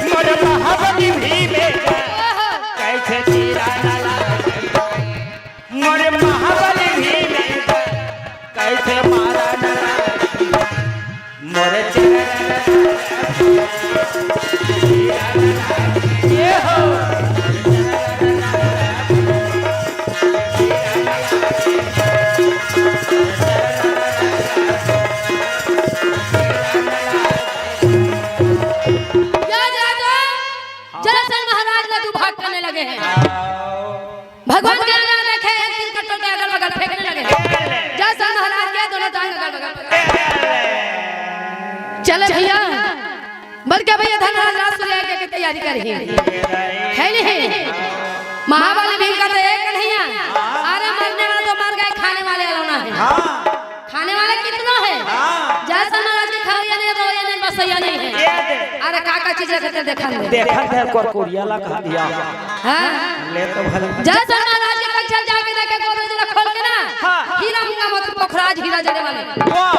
मोर महाबली भीम, कैसे चीरा डाला, मोर महाबली भीम, कैसे मारा डाला। मोरे चेहरा ये हो। या, या, या। जरासंध महाराज ला दुभाग करने लगे हे। भगवान के आगे देखे, एक तीर कट्टो के अगल बगल फेंकने लगे। जरासंध महाराज के दोनों टांग अगल बगल। चले भैया, बड़के भैया धर्मराज रास सूर्य यज्ञ के तैयारी करे हे, है नहीं? महाबली भीम का तो एक कन्हैया, अरे मरने वाला तो मर गए, खाने वाले अलग ना हे। हाँ। खाने वाले कितनो हे? हाँ। जरासंध महाराज के खवैया नहीं, रोवैया नहीं, बसैया नहीं हे। ये दे। अरे का का चीज रखे थे, देखा नहीं। देखा थे कुरकुरिया ला कहा दिया। हाँ। ले तो भले। जरासंध महाराज के पीछे जाके देखे, गोदरेज ला खोल के ना, हाँ। हीरा मुंगा मोती पोखराज हीरा जड़े वाले। वाह।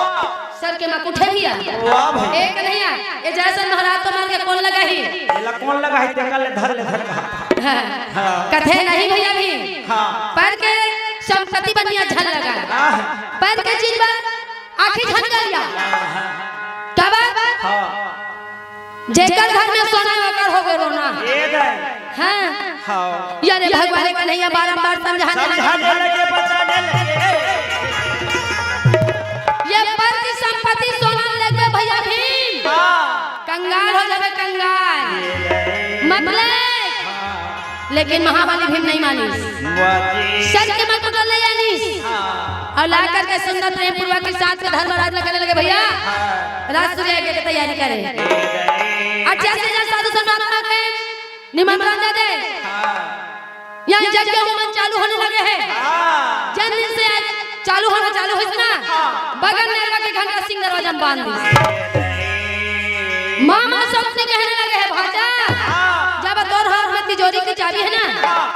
सर के मुकुट हे भैया। वाह भाई। एक कन्हैया, ये जरासंध महाराज तो मर के कोन लगाही? एला कोन लगाही? तेकर ले धर ले धर कहा। हाँ। हाँ। कथे नहीं भैया भीम। हाँ। पर के संपत्ति बनिया झन लगा। हाँ। पर के चीज बा आँखी झन करिया। कब? हाँ। जेकर घर में सोना ओकर हो गए रोना। ये गए। हाँ। हाँ। ये रे भगवान कन्हैया बारंबार समझाने लगे। समझाने लगे, बताने लगे। ये पर की संपत्ति सोना लेके भैया भीम। हाँ। कंगाल हो जावे, कंगाल। ये गए। मतलब लेकिन महाबली भीम नहीं मानिस। वाह जी। सर के मुकुट ले आनिस। हाँ। अउ ला करके सुंदर प्रेम पूर्वक के साथ में धर्मराज लगने लगे भैया। हाँ। रास सूर्य यज्ञ के तैयारी करे। अउ जैसे जैसे साधु संत महात्मा के निमंत्रण दे दे। हाँ। यहाँ यज्ञ होमन चालू होने लगे हैं। हाँ। जन दिन से आज चालू होना चालू होइस ना, हाँ। बगल में लगा के घंटा सिंह दरवाजा में बांध दी। मामा सौतनी कहने लगे हैं, "भांजा, हाँ। जब तोर हाथ में तिजोरी के चाबी हे ना, हाँ।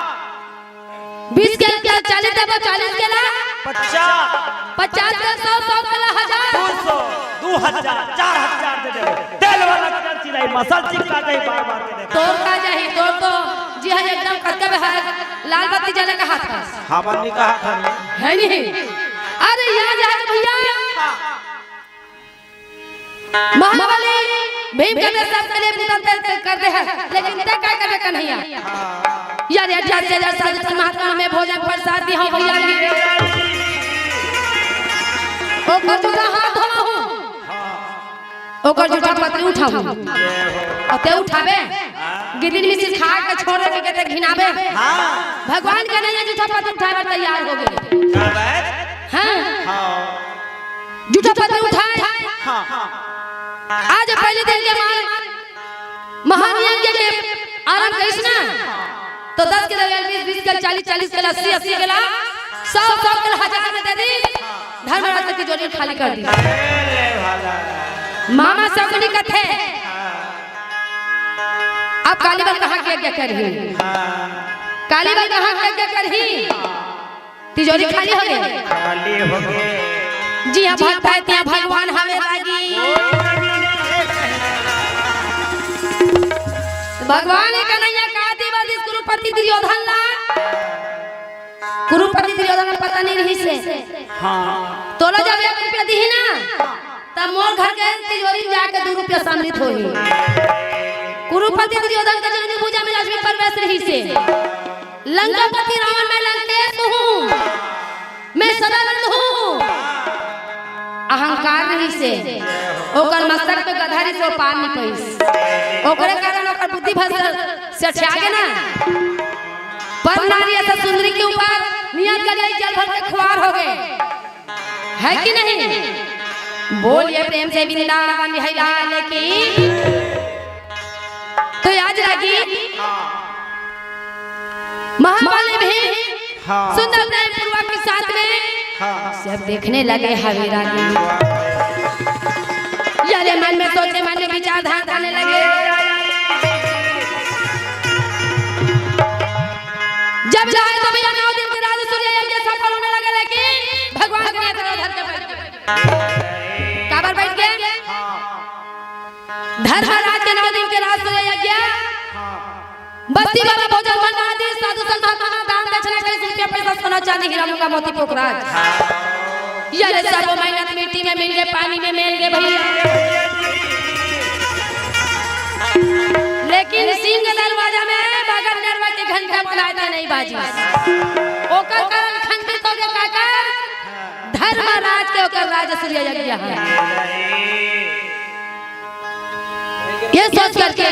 बीस के चालीस देबो, चालीस के ला पचास। पचास के सौ, सौ के ला हजार। दू सौ, दू हजार, चार हजार दे देबो। तेल वाला कड़छी नहीं, मसल चिपका दे, बार बार के देखो। तोर का जाही, तोर तो जी हाँ एकदम कतका बे है, लाल बत्ती जले का हाथ पास। हमन नहीं कहा था। है नहीं? अरे यहाँ जाके भैया, महाबली भीम के सब के लिए पूरा तय कर दे है, लेकिन तय काय करबे कन्हैया? यार, यार, जात से जात साधु संत महात्मा में भोजन प्रसाद दी हूँ भैया जी। ओकर जूठा हाथ धोवा हूँ, ओकर जूठा पतली उठाहूँ, अउ ते उठाबे, गिदिन मिसिर खा के छोड़ के कहते घिनाबे। भगवान कन्हैया जूठा पतली उठाए बर तैयार हो गए। हाँ। जूठा पतली उठाए। हाँ। आज पहले दिन के मार महान यज्ञ के आरंभ करिस ना, तो दस के दरमियान बीस, बीस के चालीस, चालीस के अस्सी, अस्सी के सौ, सौ के हजार में दे दी। धर्मराज की तिजोरी खाली कर दी। मामा सगुनी कथे, अब काली बल कहाँ के यज्ञ करही? काली बल कहाँ के यज्ञ करही? तिजोरी खाली हो गए। खाली हो गए। जी हाँ, भक्त है, तिहाँ भगवान हवे लागी। भगवान एक कन्हैया का दिवस इस कुरुपति दुर्योधन ला। कुरुपति दुर्योधन ला पता नहीं रहिसे। हाँ। तोला जब एक रुपया दिही ना, तब मोर घर के तिजोरी में जाके दू रुपया सम्मिलित होही। कुरुपति दुर्योधन के जोनी भुजा में लक्ष्मी प्रवेश रहिसे। लंकापति रावण मैं लंकेश हूँ, मैं सदानंद हूँ। अहंकार रहिसे, ओकर मस्तक पे गधा रहिसे, वो पार नहीं पाइस। ओकरे कारण ओकर बुद्धि भ्रष्ट से अठिया गे ना। पर नारी ऐसा सुंदरी के ऊपर नियत कर गई, जल भर के खुआर हो गए। है कि नहीं? बोलिए प्रेम से वृंदावन बिहारी लाल की। तो आज लागी महाबली भीम हाँ। सुंदर प्रेम पूर्वक के साथ में हाँ। सब देखने लगे हवे रानी। यारे मन में सोचे, मन में विचार धान करने लगे। जब चाहे तो भैया नौ दिन के राज सूर्य यज्ञ सफल होने लगे, लेकिन भगवान के नेत्र धर के बैठ गए। काबर बैठ गए? धर्मराज के नौ दिन के राज सूर्य यज्ञ। बस्ती बाबा भोजन भंडार दी, साधु संत महात्मा दान दक्षिणा के रुपया पैसा सोना चांदी हीरा मुंगा मोती पोखराज। ये रे सब मेहनत मिट्टी में मिल गए, पानी में मिल गए भैया। लेकिन सिंह दरवाजा में बगल नरवा के घंटा बुलाए थे नहीं बाजी। ओकर कारण खंडित हो गया काका। धर्मराज के ओकर राज सूर्य यज्ञ है। ये सोच करके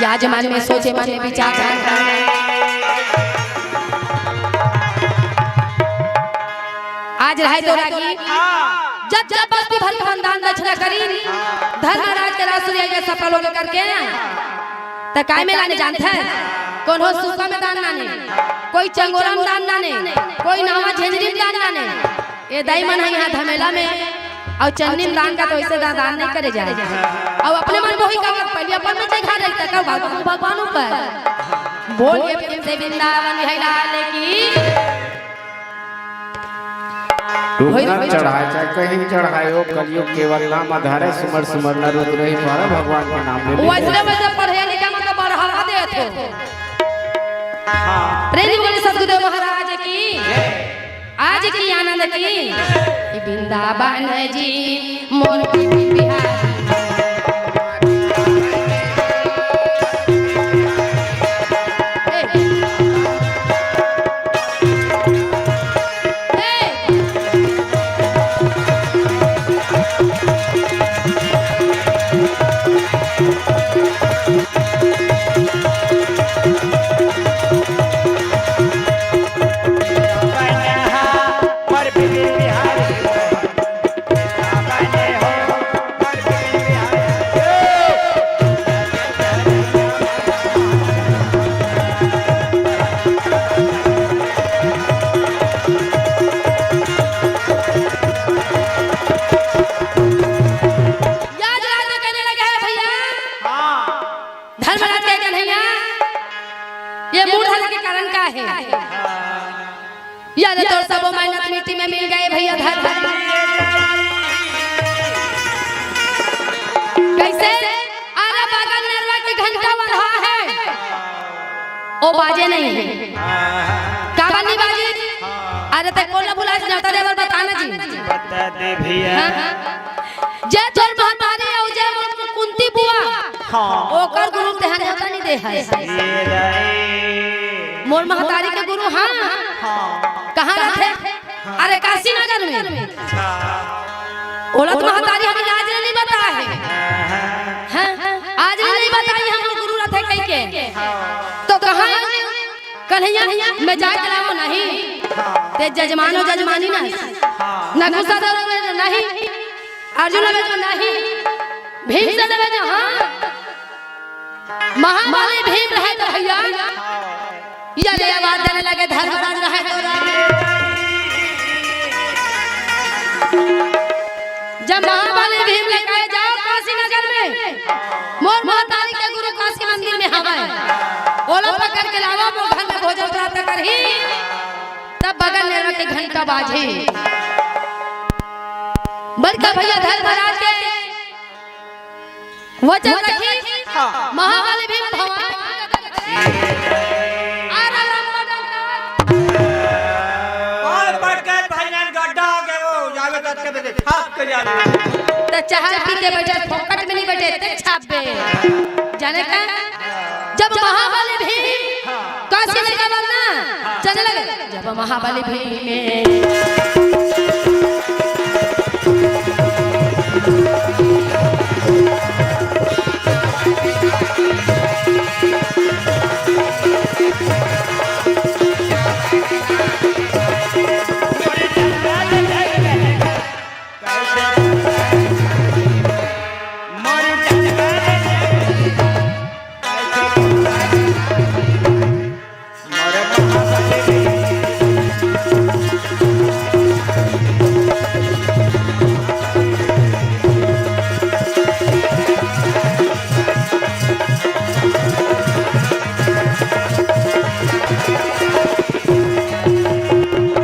या जमाने में सोचे, मन में विचार ध्यान करना। आज रहे तो रागी, जब जब वस्तु भर के हम दान दक्षिणा करी, धर्मराज के राज सूर्य यज्ञ सफल होने करके ना, त काय में लाने जानत है? कोनो सूपा में दान लाने, कोई चंगोरा में दान लाने, कोई नावा झेंझरी में दान लाने। ए दाई मन ह यहाँ धमेला में अउ चन्नी में दान का तो ऐसे दा-, दान नहीं करे जाए। अउ अपने मन वही का पहले अपन में जगह रहता का भगवान, भगवान ऊपर। बोलिए प्रेम से वृंदावन बिहारी लाल की। टूटन चढ़ाए चाहे कहीं चढ़ाए, ओ कलयुग केवल नाम आधारे, सुमर सुमर नर उतरहि पारा, भगवान के नाम ले ले। वैसे वैसे पढ़े लिखे मन का बढ़ावा देत हो। प्रेम बोले सतगुरुदेव महाराज की, आज की आनंद की। कि वृंदावन जी मोर बिहारी। यार, तोर सबो मेहनत मिट्टी में मिल गए भैया, धर, धर। कैसे? अरे, बगल नरवा के घंटा बंधा है, ओ बाजे नहीं है। काबर नहीं बाजे? अरे, ते कोन ला बुलाए, न्योता दे बर बता ना जी। बता दे भैया। हाँ, हाँ। जय तोर महतारी अउ जय मोर कुंती बुआ। हाँ। ओकर गुरु तेहा न्योता नहीं दे है। ये दाई। मोर महतारी के गुरु, हाँ। हाँ। कहाँ रहिथे? अरे, काशी नगर में। अच्छा। ओला तो महतारी हमन आज ले नहीं बताए है। हाँ। आज ले नहीं बताए हमर गुरु रहिथे कहिके। तो कहाँ कन्हैया, मैं जाके लावो नहीं। ते जजमानो जजमानी ना। नकुसा दौरे नहीं। अर्जुन में तो नहीं। भीम से में तो हाँ। महाबली भीम रहे तो भैया। या रे आवाज देने लगे धर्मराज रहे तो राम। जब महाबली भीम ले कहे, "जाओ काशी नगर में, मोर महतारी के गुरु काशी मंदिर में हवय, ओला पकड़ के लावा, मोर घर में भोजन प्राप्त करही।" तब बगल नरवा के घंटा बाजे। बड़का भैया धर्मराज के वचन रखिस, हाँ। महाबली भीम भवानी। अरे राम बदन का। और पटकत भाई नान गड्ढा हो गए वो, जावे तक के बेटे, फाप के जावे। त चाहा पी के बैठे, फोकट में नहीं बैठे, ते छापे। जाने का? जब महाबली भीम काशी नगर ना चले लगे, जब महाबली भीम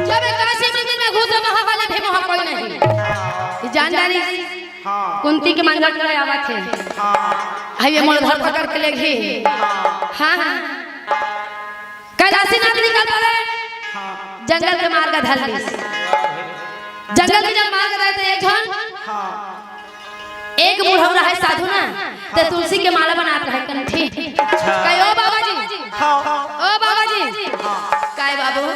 जब काशी मंदिर में घुसे, महाबली भीम वहाँ कोई नहीं। ये जान डारी, हाँ। कुंती के मंगल करे आवत हे। हाँ। हइये मोर धर पकड़ के ले गई। हाँ, हाँ। कैलाशीनाथ निकल पड़े। हाँ। जंगल के मार्ग धर ली। जंगल के जब मार्ग रहे तो एक झन हाँ। एक बुढ़ऊ रहे साधु ना, ते तुलसी के माला बनात रहे कंठी। अच्छा। कहे, "ओ बाबा जी, हाँ। ओ बाबा जी।" हाँ। काय बाबू?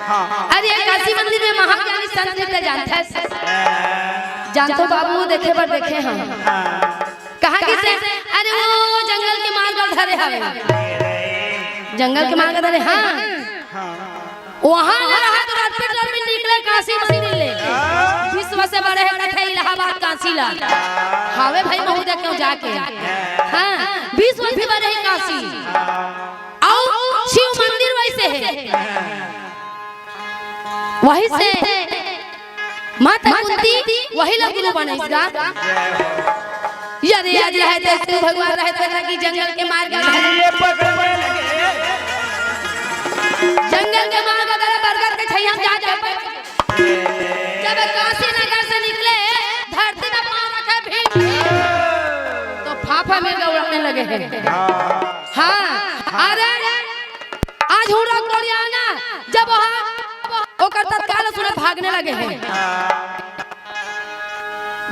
हाँ। अरे, ये काशी मंदिर में महाज्ञानी संत जी ते जानथस? हाँ। जानथों बाबू, देखे बर देखे हँव। हाँ। कहाँ किसे? अरे, वो जंगल के मार्ग धरे हवे। जंगल के मार्ग धरे, हाँ। हाँ। वहाँ ले रहा तो रात पे निकले काशी मंदिर ले। विश्व से बड़े हे कथे इलाहाबाद काशी ला। हावे भाई महू देखेंव जाके। हाँ, विश्व से बड़े हे काशी। अउ शिव मंदिर वइसे हे। वही से माता कुंती वही ला गुरु बनइस गा। यदि आज रहे ते शिव भगवान रहे ते ना कि जंगल के मार्ग धरे। जंगल के मार्ग धरे बरगद के छइहां जाके जब काशी नगर से निकले, धरती में पाँव रखे भीम, तो फाफा में दौड़ने लगे हैं। हाँ, अरे आज हुड़ा कोड़ियाना जब वहाँ ओकर तत्काल सुने भागने लगे हैं।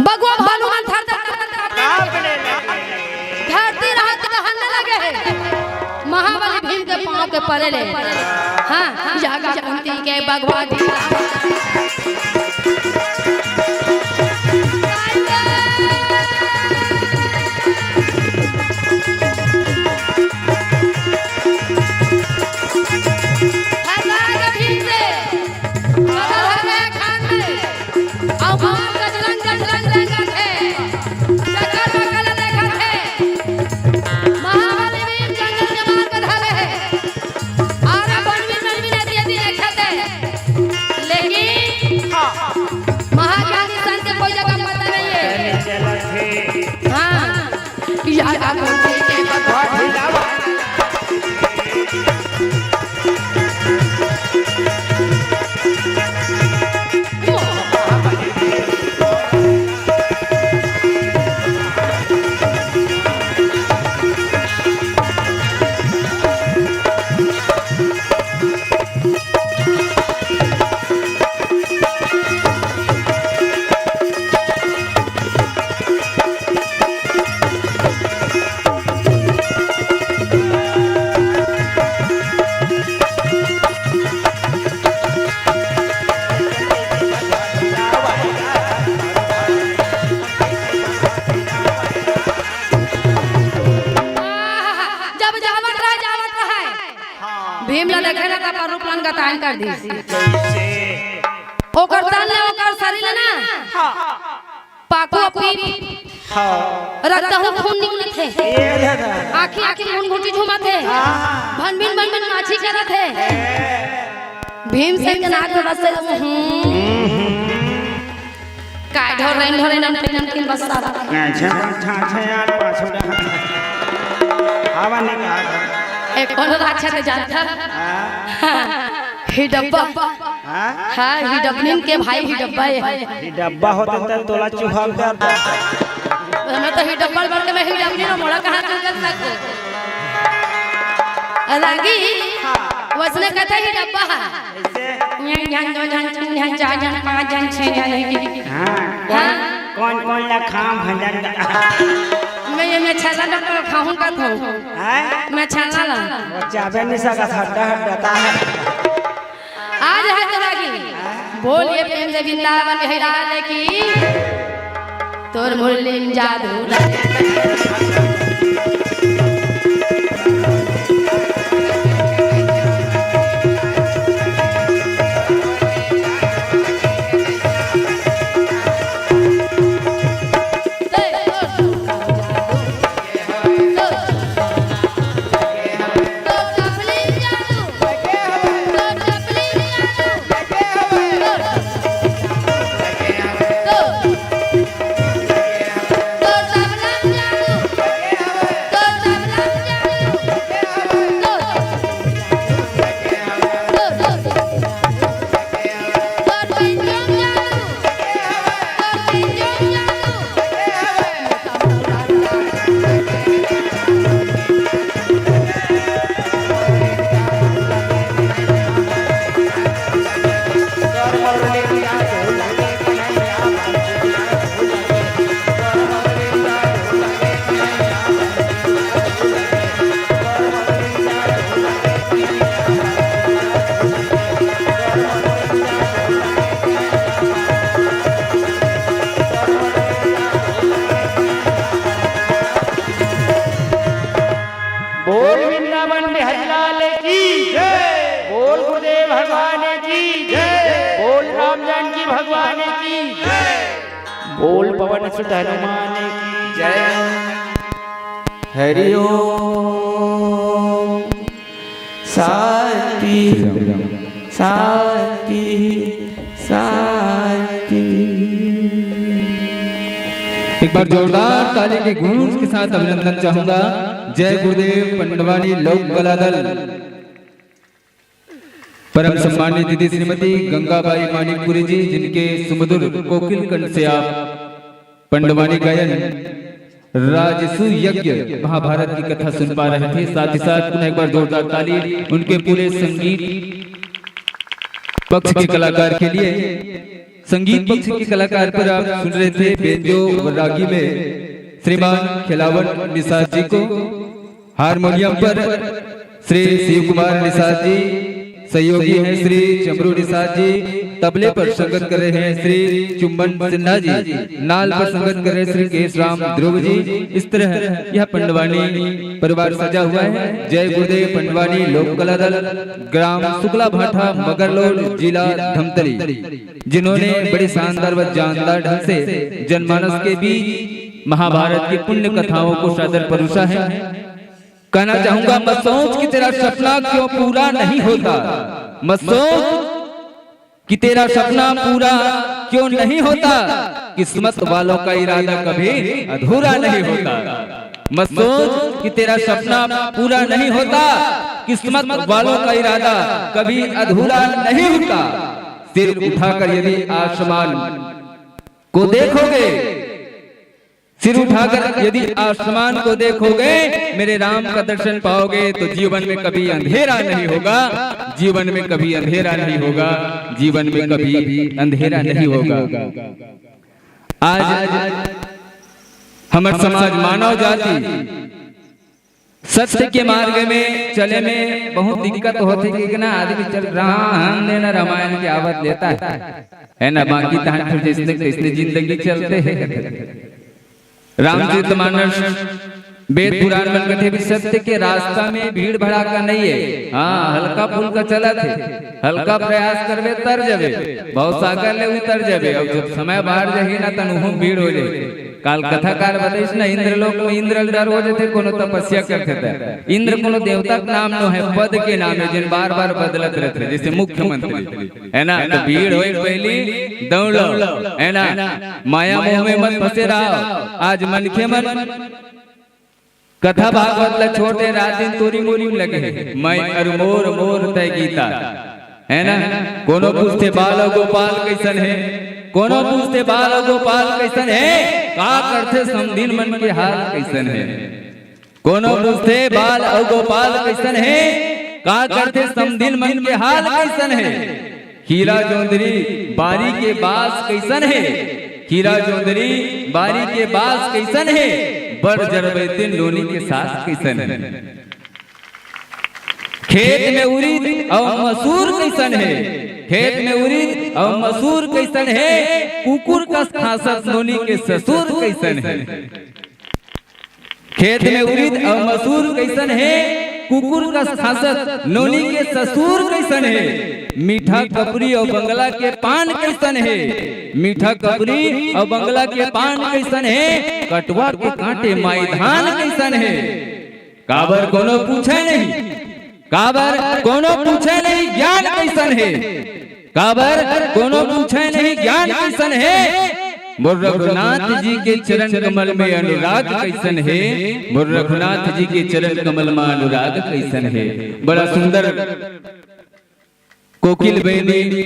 बगुआ भालू मन थर थर कांपने लगे। धरती रहत दहकने लगे हे। महाबली भीम के पाँव के परे ले। हाँ, जागा कुंती के बगुआ ढीला। भीम से, गदा धरे खान में। अउ मार गजरंग गजरंग रेंगत हे, चक्कर में काला देखत हे। महाबली भीम जंगल के मार्ग धरे हे। अरे बनवीर बनवीर नदी नदी देखत हे। लेकिन महाज्ञानी संत के कोई जगह पता नहीं है। हाँ। या कुंती के बगवा ढीला। ला देखे ना, त अपन रूप ला गतान कर दिस। ओकर तन ले, ओकर शरीर ले ना, पाको पीप, रक्तहूँ खून निकलत हे। आँखी, आँखी घुनघुटी झूमत हे। भनभिन, भनभिन माछी करत हे। भीमसेन के नाक में बस, हम्म। काय ढोरैन ढोरैन नमकीन नमकीन बस्सा बा। अच्छा, अच्छा, अच्छा, यार, पाछू रहा। हवा नहीं कहा था। ए, कौन राक्षस है जानता? हाँ। हिडब्बा। हाँ? हाँ, हिडबनिन के भाई हिडब्बा है। हिडब्बा होते तो तोला चुहा कर देता। हमें तो हिडब्बा बोल के मैं हिडबनिन मोड़ा कहाँ कर सकते? रागी, वसने कहते हिडब्बा। कैसे? न्यान, न्यान, दो न्यान, तीन न्यान, चार न्यान, पाँच न्यान, छह न्यान है कि? हाँ, कौन, हाँ? कौन, कौन ला खाम भंजन का? मैं ये, मैं छाला डॉक्टर खाऊं का था। हैं? मैं छाला ला। वो चाबे नहीं सका, हड्डा हड्डा था। आज है तेरा की। बोलिए प्रेम से वृंदावन बिहारी लाल की। तोर मुरली में जादू। बोल वृंदावन बिहारी लाल की जय। बोल गुरुदेव भगवान की जय। बोल राम जानकी भगवान की जय। बोल पवन सुत हनुमान की जय। हरि ओम। शांति, शांति, शांति। एक बार जोरदार ताली की गूंज के साथ अभिनंदन चाहूंगा जय गुरुदेव पंडवानी लोक कला दल, परम सम्मानित दीदी श्रीमती गंगाबाई मानिकपुरी जी, जिनके सुमधुर कोकिल कंठ से आप पंडवानी गायन, राजसु यज्ञ महाभारत की कथा सुन पा रहे थे। साथ ही साथ पुनः एक बार जोरदार ताली उनके पूरे संगीत पक्ष के कलाकार के लिए। संगीत पक्ष के कलाकार पर आप सुन रहे थे बेंजो व रागी में श्रीमान खिलावन निषाद जी को, हारमोनियम पर श्री शिव कुमार निषाद जी, सहयोगी हैं श्री चमरू निषाद जी, तबले पर संगत कर रहे हैं श्री चुम्बन सिन्हा जी, नाल पर संगत कर रहे श्री केश राम ध्रुव जी। इस तरह यह पंडवानी परिवार सजा हुआ है। जय गुरुदेव पंडवानी लोक कला दल, ग्राम शुक्ला भाटा, मगरलोड, जिला धमतरी, जिन्होंने बड़े शानदार व जानदार ढंग से जनमानस के बीच महाभारत की पुण्य कथाओं को सादर परोसा है। कहना चाहूंगा, मत सोच कि तेरा सपना क्यों पूरा नहीं होता, मत सोच कि तेरा सपना पूरा क्यों नहीं होता, किस्मत वालों का इरादा कभी अधूरा नहीं होता। मत सोच कि तेरा सपना पूरा नहीं होता, किस्मत वालों का इरादा कभी अधूरा नहीं होता। सिर उठाकर यदि आसमान को देखोगे, सिर उठाकर यदि आसमान को देखोगे, मेरे राम का दर्शन पाओगे, तो जीवन में कभी अंधेरा नहीं होगा, जीवन में कभी अंधेरा नहीं होगा, जीवन में कभी अंधेरा नहीं होगा। आज हमर समाज, मानव जाति सत्य के मार्ग में चले में बहुत दिक्कत होथे, कि ना आदमी चल रहा, हम ने ना रामायण के आवत लेता है, है ना, बाकी तहां फिर जैसने तैसने जिंदगी चलते हैं। रामचरितमानस वेद पुराण मन कथे भी सत्य के रास्ता में भीड़ भड़ाका नहीं है। हाँ, हल्का फुल्का चलत है, हल्का प्रयास करबे तर जबे, भवसागर ले उतर जबे। अब जब समय बाहर जाही ना तन उहू भीड़ हो जाए। काल कथाकार बताइस ना, इंद्रलोक में इंद्र ल डर हो जाथे, कोनो तपस्या करथे त। इंद्र कोनो देवता के नाम नो है, पद के नाम है, जिन बार बार बदलत रहथे, जैसे मुख्यमंत्री है ना, तो भीड़ होए पहली दौड़ लो, है ना, माया मोह में मत फंसे रहो। आज मनखे मन कथा भागवत ल छोटे रात दिन तोरी मोरी में लगे हे। मैं अरु मोर मोर तय गीता, है ना? कोनो पूछथे बाल अउ गोपाल कैसन हे, कोनो पूछथे बाल अउ गोपाल कैसन हे, का करथे समधिन मन के हाल कैसन हे? कोनो पूछथे बाल अउ गोपाल कैसन हे, का करथे समधिन मन के हाल कैसन हे? खीरा जोंदरी बारी के बास कैसन हे? खीरा जोंदरी बारी के बास कैसन हे? बड़ जरबैते नोनी के सास कैसन हे? खेत में उरिद अउ मसूर कैसन हे? खेत में उरिद अउ मसूर कैसन हे? कुकुर कस खांसत नोनी के ससुर कैसन हे? खेत में उरिद अउ मसूर कैसन हे? कुकुर कस खांसत नोनी के ससुर कैसन हे? मीठा कपरी अउ बंगला के पान कैसन हे? मीठा कपरी अउ बंगला के पान कैसन हे? कटवा के कांटे माई धान कैसन हे? काबर कोनो पूछे नहीं, काबर कोनो पूछे नहीं ज्ञान कैसन हे? काबर कोनो पूछे नहीं ज्ञान कैसन हे? मोर रघुनाथ जी के चरण कमल में अनुराग कैसन हे? मोर रघुनाथ जी के चरण कमल में अनुराग कैसन हे? बड़ा सुंदर कोकिल बहिनी,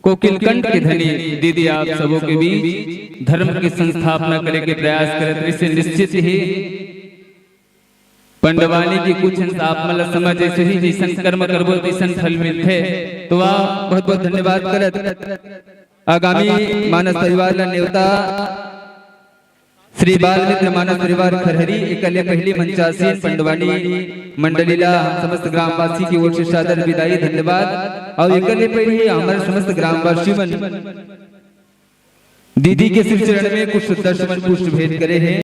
कोकिल कंठ के धनी दीदी आप सबों के बीच धर्म के संस्थापना करे के प्रयास करत रहिसे। निश्चित ही पंडवानी की कुछ अंश आप मन ल समझ, जैसे ही जैसन कर्म करबो तैसन फल मिलथे। तो आप बहुत बहुत धन्यवाद करत आगामी मानस परिवार ल नेवता श्री बाल मित्र मानस परिवार खरहरी, एकर ले पहली मंचासीन पंडवानी मंडली ला हम समस्त ग्रामवासी की ओर से सादर विदाई, धन्यवाद। अउ एकर ले पहली हमर समस्त ग्रामवासी मन दीदी के श्री चरण में कुछ सुंदर सुमन पुष्प भेंट करे हे।